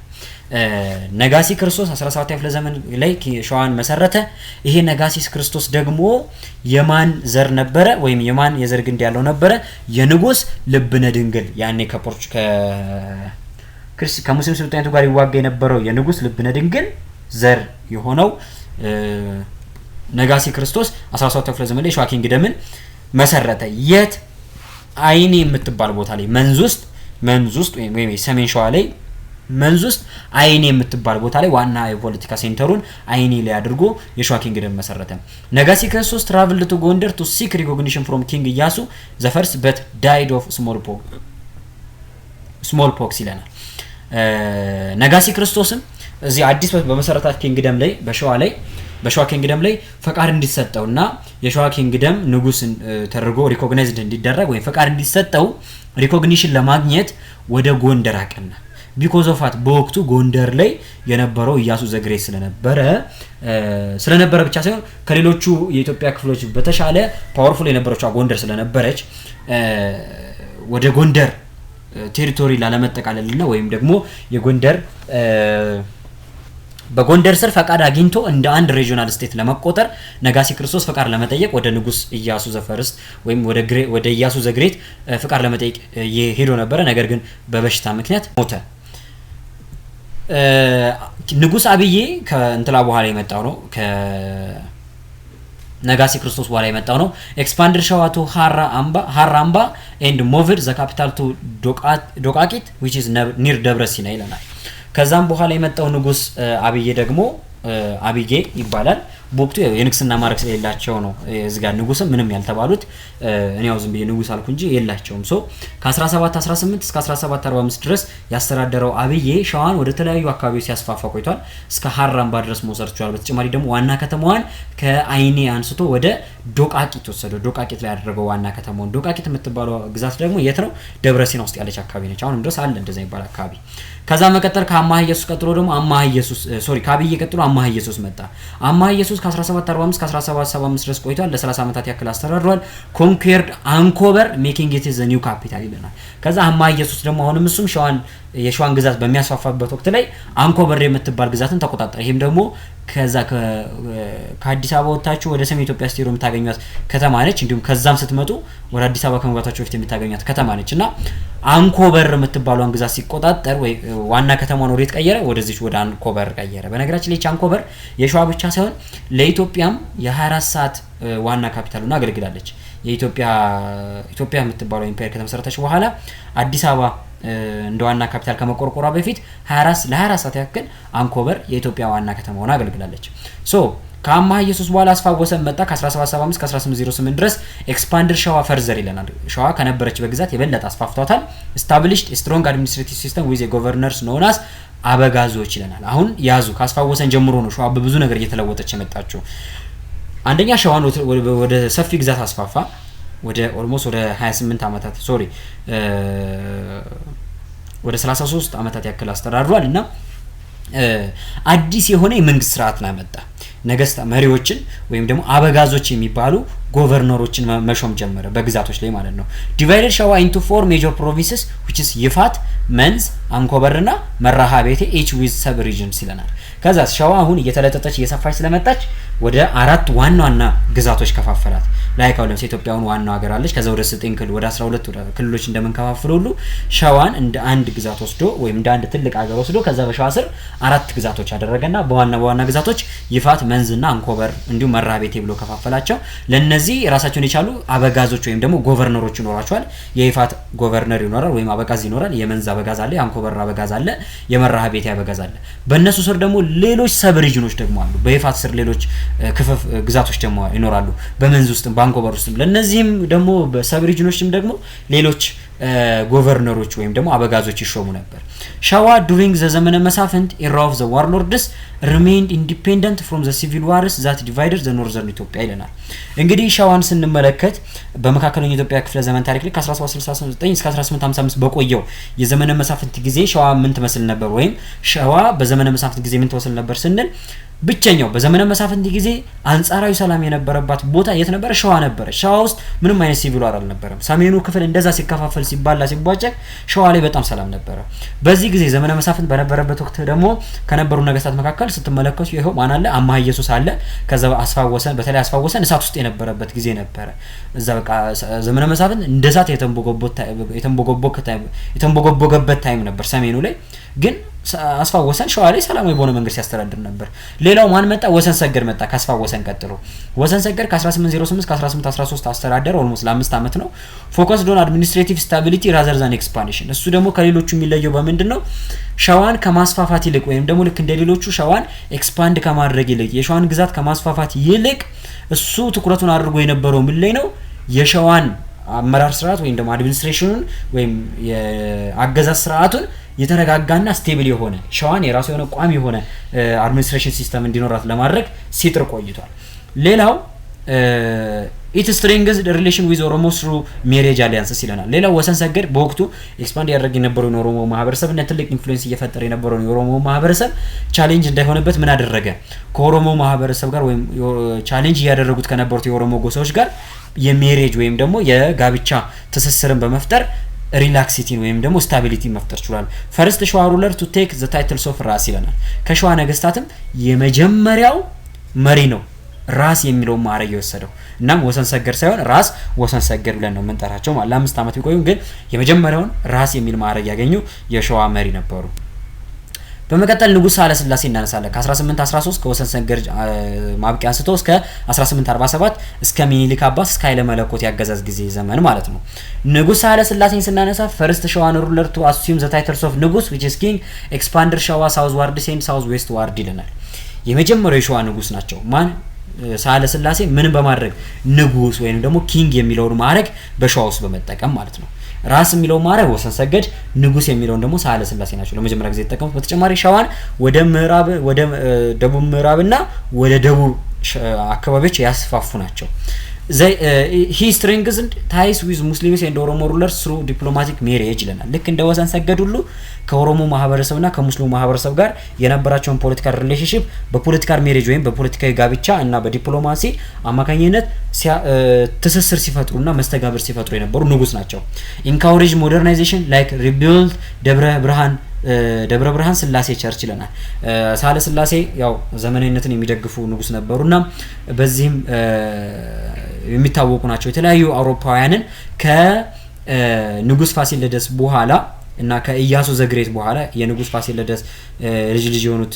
ነጋሲ ክርስቶስ 17ኛ ክፍለ ዘመን ላይ ሸዋን መሰረተ። ይሄ ነጋሲ ክርስቶስ ደግሞ የማን ዘር ነበረ? ወይም የማን የዘር ግንድ ያለው ነበረ? የንጉስ ልብነ ድንግል፣ ያኔ ከሙስሊም ሱልጣኔቱ ጋር ይዋጋ የነበረው የንጉስ ልብነ ድንግል ዘር የሆነው ነጋሲ ክርስቶስ 17ኛ ክፍለ ዘመን ላይ ሸዋ kingdom ን መሰረተ። የት? አይኔ የምትባል ቦታ ላይ መንዝ ውስጥ ወይም ሰሜን ሸዋ ላይ መንዝ ውስጥ አይኔ የምትባል ቦታ ላይ ዋና የፖለቲካ center ኡን አይኔ ላይ አድርጎ የሸዋ kingdom መሰረተ። ነጋሲ ክርስቶስ traveled to ጎንደር to seek recognition from King ኢያሱ the First but died of smallpox ይለናል። ነጋሲ ክርስቶስም እዚህ አዲስ በመሰረታት kingdom ላይ በሸዋ ላይ፣ በሸዋ kingdom ላይ ፈቃድ እንዲሰጠው እና የሸዋ kingdom ንጉስ ተደርጎ recognized እንዲደረግ ወይም ፈቃድ እንዲሰጠው recognition ለማግኘት ወደ ጎንደር አቀና። Because of that በወቅቱ ጎንደር ላይ የነበረው ኢያሱ the Great ስለነበረ ብቻ ሳይሆን ከሌሎቹ የኢትዮጵያ ክፍሎች በተሻለ powerful የነበረችው ጎንደር ስለነበረች ወደ ጎንደር territory ላለመጠቃለልና ወይም ደግሞ የጎንደር በጎንደር ስር ፈቃድ አግኝቶ እንደ አንድ regional state ለመቆጠር ነጋሲ ክርስቶስ ፈቃድ ለመጠየቅ ወደ ንጉስ ኢያሱ the First ወይም ወደ ኢያሱ the Great ፈቃድ ለመጠየቅ ሄዶ ነበረ። ነገር ግን በበሽታ ምክንያት ሞተ። ንጉስ አብዬ ከእንትላ በኋላ የመጣው ነው፣ ከነጋሲ ክርስቶስ በኋላ የመጣው ነው። Expanded ሸዋ to ሀራ አምባ and moved the capital to ዶቃቂት, which is near ደብረ ሲና ይለናል። ከዛም በኋላ የመጣው ንጉስ አብዬ ደግሞ አብዬ ይባላል። በወቅቱ የንግስና ማዕረግ ስለሌላቸው ነው እዚህ ጋር ንጉስም ምንም ያልተባሉት። እኔ ያው ዝም ብዬ ንጉስ አልኩ እንጂ የላቸውም። So ከ1718 እስከ 1745 ድረስ ያስተዳደረው አብዬ ሸዋን ወደ ተለያዩ አካባቢዎች ሲያስፋፋ ቆይቷል። እስከ ሀራምባ ድረስ መውሰድ ችሏል። በተጨማሪ ደግሞ ዋና ከተማዋን ከአይኔ አንስቶ ወደ ዶቃቂት ወሰደው። ዶቃቂት ላይ ያደረገው ዋና ከተማውን። ዶቃቂት የምትባለው ግዛት ደግሞ የት ነው? ደብረ ሲና ውስጥ ያለች አካባቢ ነች። አሁንም ድረስ አለ እንደዛ የሚባል አካባቢ። ከዛ መቀጠል ከአማሃ ኢየሱስ ቀጥሎ ደግሞ አማሃ ኢየሱስ፣ sorry፣ ከአብዬ ቀጥሎ አማሃ ኢየሱስ መጣ። አማሃ ኢየሱስ ከ1745 እስከ 1775 ድረስ ቆይቷል። ለ30 ዓመታት ያክል አስተዳድሯል። Conquered አንኮበር, making it the new capital ይለናል። ከዛ አማሃ ኢየሱስ ደግሞ አሁንም እሱም የሸዋን ግዛት በሚያስፋፋበት ወቅት ላይ አንኮበር የምትባል ግዛትን ተቆጣጠረ። ይሄም ደግሞ ከዛ ከአዲስ አበባ ወጥታችሁ ወደ ሰሜን ኢትዮጵያ ስትሄዱ የምታገኟት ከተማ ነች። እንዲሁም ከዛም ስትመጡ ወደ አዲስ አበባ ከመግባታችሁ በፊት የምታገኟት ከተማ ነች እና አንኮበር የምትባሏን ግዛት ሲቆጣጠር ወይ ዋና ከተማዋን ወዴት ቀየረ? ወደዚች ወደ አንኮበር ቀየረ። በነገራችን ላይ አንኮበር የሸዋ ብቻ ሳይሆን ለኢትዮጵያም የ24 ሰዓት ዋና ካፒታል ሆና አገልግላለች። የኢትዮጵያ ኢትዮጵያ የምትባለው empire ከተመሰረተች በኋላ አዲስ አበባ እንደ ዋና ካፒታል ከመቆርቆሯ በፊት 24 ለ24 ሰዓት ያክል አንኮበር የኢትዮጵያ ዋና ከተማ ሆና አገልግላለች። So ከአማሃ ኢየሱስ በኋላ አስፋ ወሰን መጣ። ከ1775 እስከ 1808 ድረስ expanded ሸዋ further ይለናል። ሸዋ ከነበረችበት ግዛት የበለጠ አስፋፍቷታል። Established strong administrative system with governors known as አበጋዞች ይለናል። አሁን ያዙ፣ ከአስፋ ወሰን ጀምሮ ነው ሸዋ በብዙ ነገር እየተለወጠች የመጣችው። አንደኛ ሸዋን ወደ ሰፊ ግዛት አስፋፋ። ወደ almost ወደ 28 ዓመታት፣ sorry፣ ወደ 33 ዓመታት ያክል አስተዳድሯል እና አዲስ የሆነ የመንግስት ስርዓትን አመጣ። ነገስታ መሪዎችን ወይም ደግሞ አበጋዞች የሚባሉ governor ኦችን መሾም ጀመረ በግዛቶች ላይ ማለት ነው። Divided ሸዋ into four major provinces, which is ይፋት፣ መንዝ፣ አንኮበር እና መርሃ ቤቴ, each with sub regions ይለናል። ከዛ ሸዋ አሁን እየተለጠጠች እየሰፋች ስለመጣች ወደ አራት ዋና ዋና ግዛቶች ከፋፈላት። Like አሁን ለምሳሌ ኢትዮጵያውን ዋናው ሀገር አለች። ከዛ ወደ 9 ክልል፣ ወደ 12 ክልሎች እንደምንከፋፍል ሁሉ ሸዋን እንደ አንድ ግዛት ወስዶ ወይም እንደ አንድ ትልቅ ሀገር ወስዶ ከዛ በሸዋ ስር አራት ግዛቶች አደረገና በዋና በዋና ግዛቶች ይፋት፣ መንዝና አንኮበር እንዲሁም መርሃ ቤቴ ብሎ ከፋፈላቸው። ለነዚህ ራሳቸውን የቻሉ አበጋዞች ወይም ደግሞ governor ኦች ይኖራቸዋል። የይፋት governor ይኖራል ወይም አበጋዝ ይኖራል። የመንዝ አበጋዝ አለ፣ የአንኮበር አበጋዝ አለ፣ የመርሃ ቤቴ አበጋዝ አለ። በእነሱ ስር ደግሞ ሌሎች sub region ኦች ደግሞ አሉ። በይፋት ስር ሌሎች ክፍፍ ግዛቶች ደግሞ ይኖራሉ። በመንዝ ውስጥም በአንኮበር ውስጥም ለእነዚህም ደግሞ በ sub region ኦችም ደግሞ ሌሎች governor ኦች ወይም ደግሞ አበጋዞች ይሾሙ ነበር። ሸዋ during the ዘመነ መሳፍንት era of the warlords remained independent from the civil wars that divided the northern ኢትዮጵያ ይለናል። እንግዲህ ሸዋን ስንመለከት በመካከለኛው ኢትዮጵያ ክፍለ ዘመን ታሪክ ላይ ከ1769 እስከ 1855 በቆየው የዘመነ መሳፍንት ጊዜ ሸዋ ምን ትመስል ነበር ወይም ሸዋ በዘመነ መሳፍንት ጊዜ ምን ትመስል ነበር ስንል ብቸኛው በዘመነ መሳፍንት ጊዜ አንጻራዊ ሰላም የነበረባት ቦታ የት ነበረ? ሸዋ ነበረ። ሸዋ ውስጥ ምንም አይነት civil war አልነበረም። ሰሜኑ ክፍል እንደዛ ሲከፋፈል፣ ሲባላ፣ ሲቧጨቅ ሸዋ ላይ በጣም ሰላም ነበረ። በዚህ ጊዜ ዘመነ መሳፍንት በነበረበት ወቅት ደግሞ ከነበሩ ነገስታት መካከል ስትመለከቱ ይኸው ማን አለ? አምሃ ኢየሱስ አለ። ከዛ አስፋ ወሰን፣ በተለይ አስፋ ወሰን እሳት ውስጥ የነበረበት ጊዜ ነበረ። እዛ በቃ ዘመነ መሳፍንት እንደ እሳት የተንቦገቦገበት time ነበር። ሰሜኑ ላይ ግን አስፋ ወሰን ሸዋ ላይ ሰላማዊ በሆነ መንገድ ሲያስተዳድር ነበር። ሌላው ማን መጣ? ወሰን ሰገድ መጣ። ከአስፋ ወሰን ቀጥሎ ወሰን ሰገድ ከ1808 እስከ 1813 አስተዳደረ። Almost ለ5 ዓመት ነው። Focused on administrative stability rather than expansion። እሱ ደግሞ ከሌሎቹ የሚለየው በምንድን ነው? ሸዋን ከማስፋፋት ይልቅ ወይም ደግሞ ልክ እንደ ሌሎቹ ሸዋን expand ከማድረግ ይልቅ፣ የሸዋን ግዛት ከማስፋፋት ይልቅ እሱ ትኩረቱን አድርጎ የነበረው ምን ላይ ነው? የሸዋን አመራር ስርዓት ወይም ደግሞ administration ኑን ወይም የአገዛዝ ስርዓቱን የተረጋጋና stable የሆነ፣ ሸዋን የራሱ የሆነ ቋሚ የሆነ administration system እንዲኖራት ለማድረግ ሲጥር ቆይቷል። ሌላው it strengthened relation with ኦሮሞ through marriage alliances ይለናል። ሌላው ወሰን ሰገድ በወቅቱ expand ያደረግ የነበረውን የኦሮሞ ማህበረሰብ እና ትልቅ influence እየፈጠረ የነበረውን የኦሮሞ ማህበረሰብ challenge እንዳይሆንበት ምን አደረገ? ከኦሮሞ ማህበረሰብ ጋር ወይም challenge እያደረጉት ከነበሩት የኦሮሞ ጎሳዎች ጋር የ marriage ወይም ደግሞ የጋብቻ ትስስርን በመፍጠር Relaxity ን ወይም ደግሞ stability መፍጠር ችሏል። First Shewa ruler to take the titles of ራስ ይለናል። ከሸዋ ነገስታትም የመጀመሪያው መሪ ነው ራስ የሚለውን ማዕረግ የወሰደው። እናም ወሰን ሰገድ ሳይሆን ራስ ወሰን ሰገድ ብለን ነው የምንጠራቸው። ለ5 ዓመት ቢቆዩም ግን የመጀመሪያውን ራስ የሚል ማዕረግ ያገኙ የሸዋ መሪ ነበሩ። በመቀጠል ንጉሥ ሳህለ ስላሴ እናነሳለን። ከ1813 ከወሰን ሰገድ ማብቂያ አንስቶ እስከ 1847፣ እስከ ሚኒሊክ አባት እስከ ኃይለ መለኮት ያገዛዝ ጊዜ ዘመን ማለት ነው። ንጉሥ ሳህለ ስላሴን ስናነሳ first Shewan ruler to assume the titles of ንጉስ, which is king, expanded Shewa southwards and southwestward ይለናል። የመጀመሪያው የሸዋ ንጉስ ናቸው። ማን? ሳህለ ስላሴ። ምን በማድረግ? ንጉስ ወይም ደግሞ king የሚለውን ማዕረግ በሸዋ ውስጥ በመጠቀም ማለት ነው። ራስ የሚለውን ማዕረግ ወሰን ሰገድ፣ ንጉስ የሚለውን ደግሞ ሳህለ ስላሴ ናቸው ለመጀመሪያ ጊዜ የተጠቀሙት። በተጨማሪ ሸዋን ወደ ምዕራብ፣ ወደ ደቡብ ምዕራብና ወደ ደቡብ አካባቢዎች ያስፋፉ ናቸው። He strengthened ties with Muslims and Oromo rulers through diplomatic marriage ይለናል። ልክ እንደ ወሰን ሰገድ ሁሉ ከኦሮሞ ማህበረሰብና ከሙስሊሙ ማህበረሰብ ጋር የነበራቸውን political relationship በ political marriage ወይም በፖለቲካዊ ጋብቻ እና በዲፕሎማሲ አማካኝነት ትስስር ሲፈጥሩና መስተጋብር ሲፈጥሩ የነበሩ ንጉስ ናቸው። Encourage modernization, like rebuild ደብረ ብርሃን ስላሴ church ይለናል። ሳህለ ስላሴ ያው ዘመናዊነትን የሚደግፉ ንጉስ ነበሩና በዚህም የሚታወቁ ናቸው። የተለያዩ አውሮፓውያንን ከንጉስ ፋሲለደስ በኋላ እና ከኢያሱ the Great በኋላ፣ የንጉስ ፋሲለደስ ልጅ ልጅ የሆኑት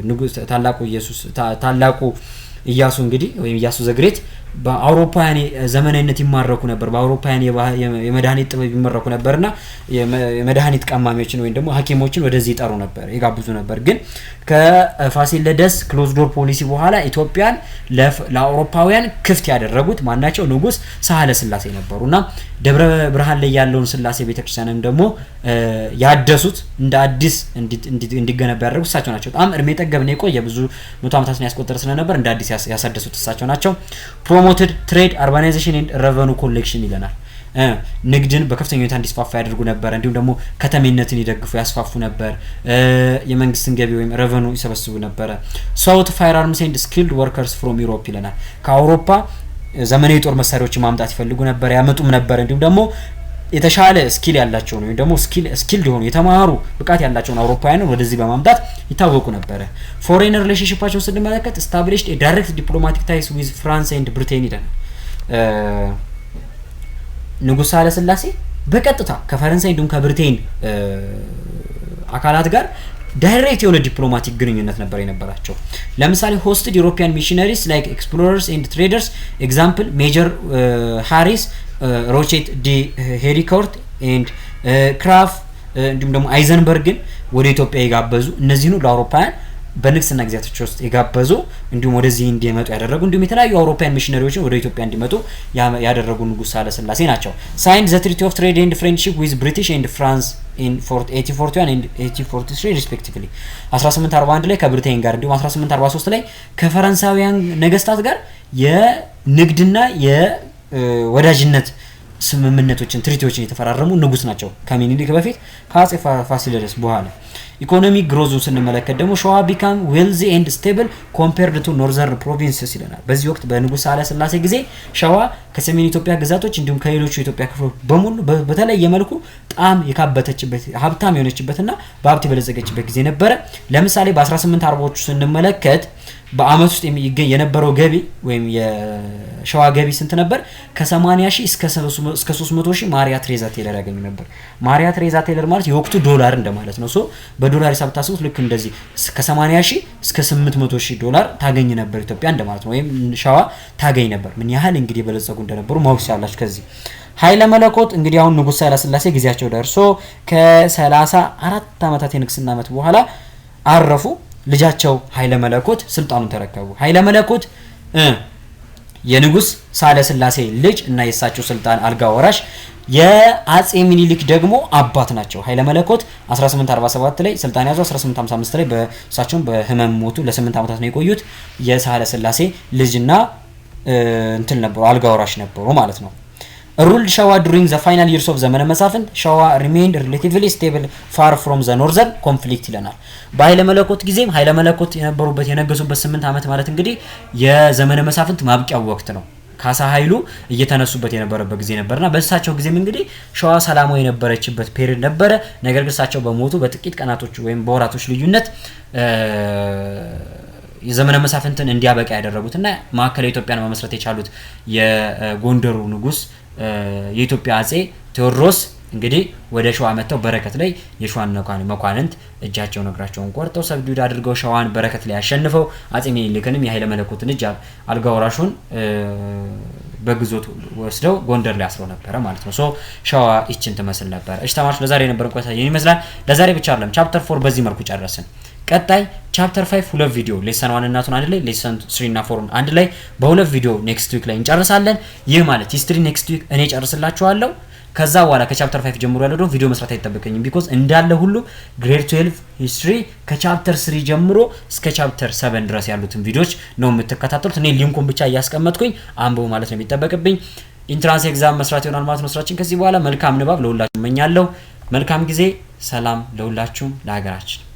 ንጉስ ታላቁ ኢየሱስ ታላቁ ኢያሱ እንግዲህ ወይም ኢያሱ the Great በአውሮፓውያን ዘመናዊነት ይማረኩ ነበር። በአውሮፓውያን የመድኃኒት ጥበብ ይማረኩ ነበርና የመድኃኒት ቀማሚዎችን ወይም ደግሞ ሐኪሞችን ወደዚህ ይጠሩ ነበር፣ ይጋብዙ ነበር። ግን ከፋሲለደስ closed door policy በኋላ ኢትዮጵያን ለአውሮፓውያን ክፍት ያደረጉት ማናቸው? ንጉስ ሳህለ ስላሴ ነበሩ እና ደብረ ብርሃን ላይ ያለውን ስላሴ ቤተክርስቲያንን ደግሞ ያደሱት፣ እንደ አዲስ እንዲገነባ ያደረጉት እሳቸው ናቸው። በጣም እድሜ ጠገብ ነው፣ የቆየ፣ ብዙ መቶ ዓመታትን ያስቆጠረ ስለነበር እንደ አዲስ ያሳደሱት እሳቸው ናቸው። Promoted trade, urbanization and revenue collection ይለናል። ንግድን በከፍተኛ ሁኔታ እንዲስፋፋ ያደርጉ ነበር። እንዲሁም ደግሞ ከተሜነትን ይደግፉ፣ ያስፋፉ ነበር። የመንግስትን ገቢ ወይም revenue ይሰበስቡ ነበረ። Sought firearms and skilled workers from Europe ይለናል። ከአውሮፓ ዘመናዊ የጦር መሳሪያዎችን ማምጣት ይፈልጉ ነበር፣ ያመጡም ነበር። እንዲሁም ደግሞ የተሻለ skill ያላቸውን ወይም ደግሞ skilled የሆኑ፣ የተማሩ፣ ብቃት ያላቸውን አውሮፓውያንን ወደዚህ በማምጣት ይታወቁ ነበረ። Foreign relationship ኣቸውን ስንመለከት established direct diplomatic ties with France and Britain ይለናል። ንጉሥ ሳህለ ሥላሴ በቀጥታ ከፈረንሳይ እንዲሁም ከብሪቴን አካላት ጋር direct የሆነ diplomatic ግንኙነት ነበር የነበራቸው። ለምሳሌ hosted European missionaries like explorers and traders, example Major Harris, Rochet de Héricourt and Krapf እንዲሁም ደግሞ አይዘንበርግን ወደ ኢትዮጵያ የጋበዙ፣ እነዚህኑ ለአውሮፓውያን በንግስና ጊዜያቶች ውስጥ የጋበዙ፣ እንዲሁም ወደዚህ እንዲመጡ ያደረጉ፣ እንዲሁም የተለያዩ አውሮፓውያን ሚሽነሪዎችን ወደ ኢትዮጵያ እንዲመጡ ያደረጉ ንጉሥ ሳህለ ሥላሴ ናቸው። Signed the treaty of trade and friendship with British and France in 1841 and 1843 respectively። 1841 ላይ ከብሪቴን ጋር እንዲሁም 1843 ላይ ከፈረንሳውያን ነገስታት ጋር የንግድና የወዳጅነት ስምምነቶችን፣ treaty ዎችን የተፈራረሙ ንጉስ ናቸው። ከሚኒሊክ በፊት፣ ከአጼ ፋሲለደስ በኋላ። Economic growth ኡን ስንመለከት ደግሞ Shewa became wealthy and stable compared to northern provinces ይለናል። በዚህ ወቅት በንጉሥ ሳህለ ሥላሴ ጊዜ ሸዋ ከሰሜን ኢትዮጵያ ግዛቶች እንዲሁም ከሌሎቹ የኢትዮጵያ ክፍሎች በሙሉ በተለየ መልኩ በጣም የካበተችበት፣ ሀብታም የሆነችበትና በሀብት የበለጸገችበት ጊዜ ነበረ። ለምሳሌ በ1840ዎቹ ስንመለከት በአመት ውስጥ የሚገኝ የነበረው ገቢ ወይም የሸዋ ገቢ ስንት ነበር? ከ80 ሺህ እስከ 300 ሺህ ማሪያ ትሬዛ ቴለር ያገኙ ነበር። ማሪያ ትሬዛ ቴለር ማለት የወቅቱ ዶላር እንደማለት ነው። So በዶላር ሂሳብ ታስቡት ልክ እንደዚህ ከ80 ሺህ እስከ 800 ሺህ ዶላር ታገኝ ነበር ኢትዮጵያ እንደማለት ነው። ወይም ሸዋ ታገኝ ነበር። ምን ያህል እንግዲህ የበለጸጉ እንደነበሩ ማወቅ ያላችሁ ከዚህ። ኃይለ መለኮት እንግዲህ አሁን ንጉሥ ሳህለ ሥላሴ ጊዜያቸው ደርሶ ከ34 ዓመታት የንግስና ዓመት በኋላ አረፉ። ልጃቸው ኃይለ መለኮት ስልጣኑን ተረከቡ። ኃይለ መለኮት የንጉስ ሳህለ ሥላሴ ልጅ እና የእሳቸው ስልጣን አልጋ ወራሽ፣ የአጼ ሚኒሊክ ደግሞ አባት ናቸው። ኃይለ መለኮት 1847 ላይ ስልጣን ያዙ። 1855 ላይ በእሳቸውም በህመም ሞቱ። ለ8 ዓመታት ነው የቆዩት። የሳህለ ሥላሴ ልጅና እንትን ነበሩ፣ አልጋ ወራሽ ነበሩ ማለት ነው። Ruled Shewa during the final years of ዘመነ መሳፍንት። Shewa remained relatively stable, far from the northern conflict ይለናል። በኃይለ መለኮት ጊዜም፣ ኃይለ መለኮት የነበሩበት፣ የነገሱበት 8 ዓመት ማለት እንግዲህ የዘመነ መሳፍንት ማብቂያው ወቅት ነው። ካሳ ኃይሉ እየተነሱበት የነበረበት ጊዜ ነበርና በእሳቸው ጊዜም እንግዲህ ሸዋ ሰላማዊ የነበረችበት period ነበረ። ነገር ግን እሳቸው በሞቱ በጥቂት ቀናቶች ወይም በወራቶች ልዩነት የዘመነ መሳፍንትን እንዲያበቃ ያደረጉትና ማዕከላዊ ኢትዮጵያን መመስረት የቻሉት የጎንደሩ ንጉስ የኢትዮጵያ አጼ ቴዎድሮስ እንግዲህ ወደ ሸዋ መጥተው በረከት ላይ የሸዋን መኳንንት እጃቸውን እግራቸውን ቆርጠው subdued አድርገው ሸዋን በረከት ላይ አሸንፈው አጼ ሚኒሊክንም የኃይለ መለኮትን እጅ አልጋ ወራሹን በግዞት ወስደው ጎንደር ላይ አስረው ነበረ ማለት ነው። So ሸዋ ይችን ትመስል ነበረ። እሺ ተማሪዎች፣ ለዛሬ የነበረን ቆይታ ይህን ይመስላል። ለዛሬ ብቻ አይደለም፣ chapter 4 በዚህ መልኩ ጨረስን። ቀጣይ chapter 5 ሁለት ቪዲዮ፣ lesson 1 እና 2 አንድ ላይ፣ lesson 3 እና 4 አንድ ላይ በሁለት ቪዲዮ next week ላይ እንጨርሳለን። ይህ ማለት history next week እኔ ጨርስላችኋለሁ። ከዛ በኋላ ከ chapter 5 ጀምሮ ያለው ደግሞ ቪዲዮ መስራት አይጠበቀኝም። Because እንዳለ ሁሉ grade 12 history ከ chapter 3 ጀምሮ እስከ chapter 7 ድረስ ያሉትን ቪዲዮዎች ነው የምትከታተሉት። እኔ link ኡን ብቻ እያስቀመጥኩኝ አንብቡ ማለት ነው የሚጠበቅብኝ። Entrance exam መስራት ይሆናል ማለት ነው ስራችን ከዚህ በኋላ። መልካም ንባብ ለሁላችሁ እመኛለሁ። መልካም ጊዜ። ሰላም ለሁላችሁም ለሀገራችን።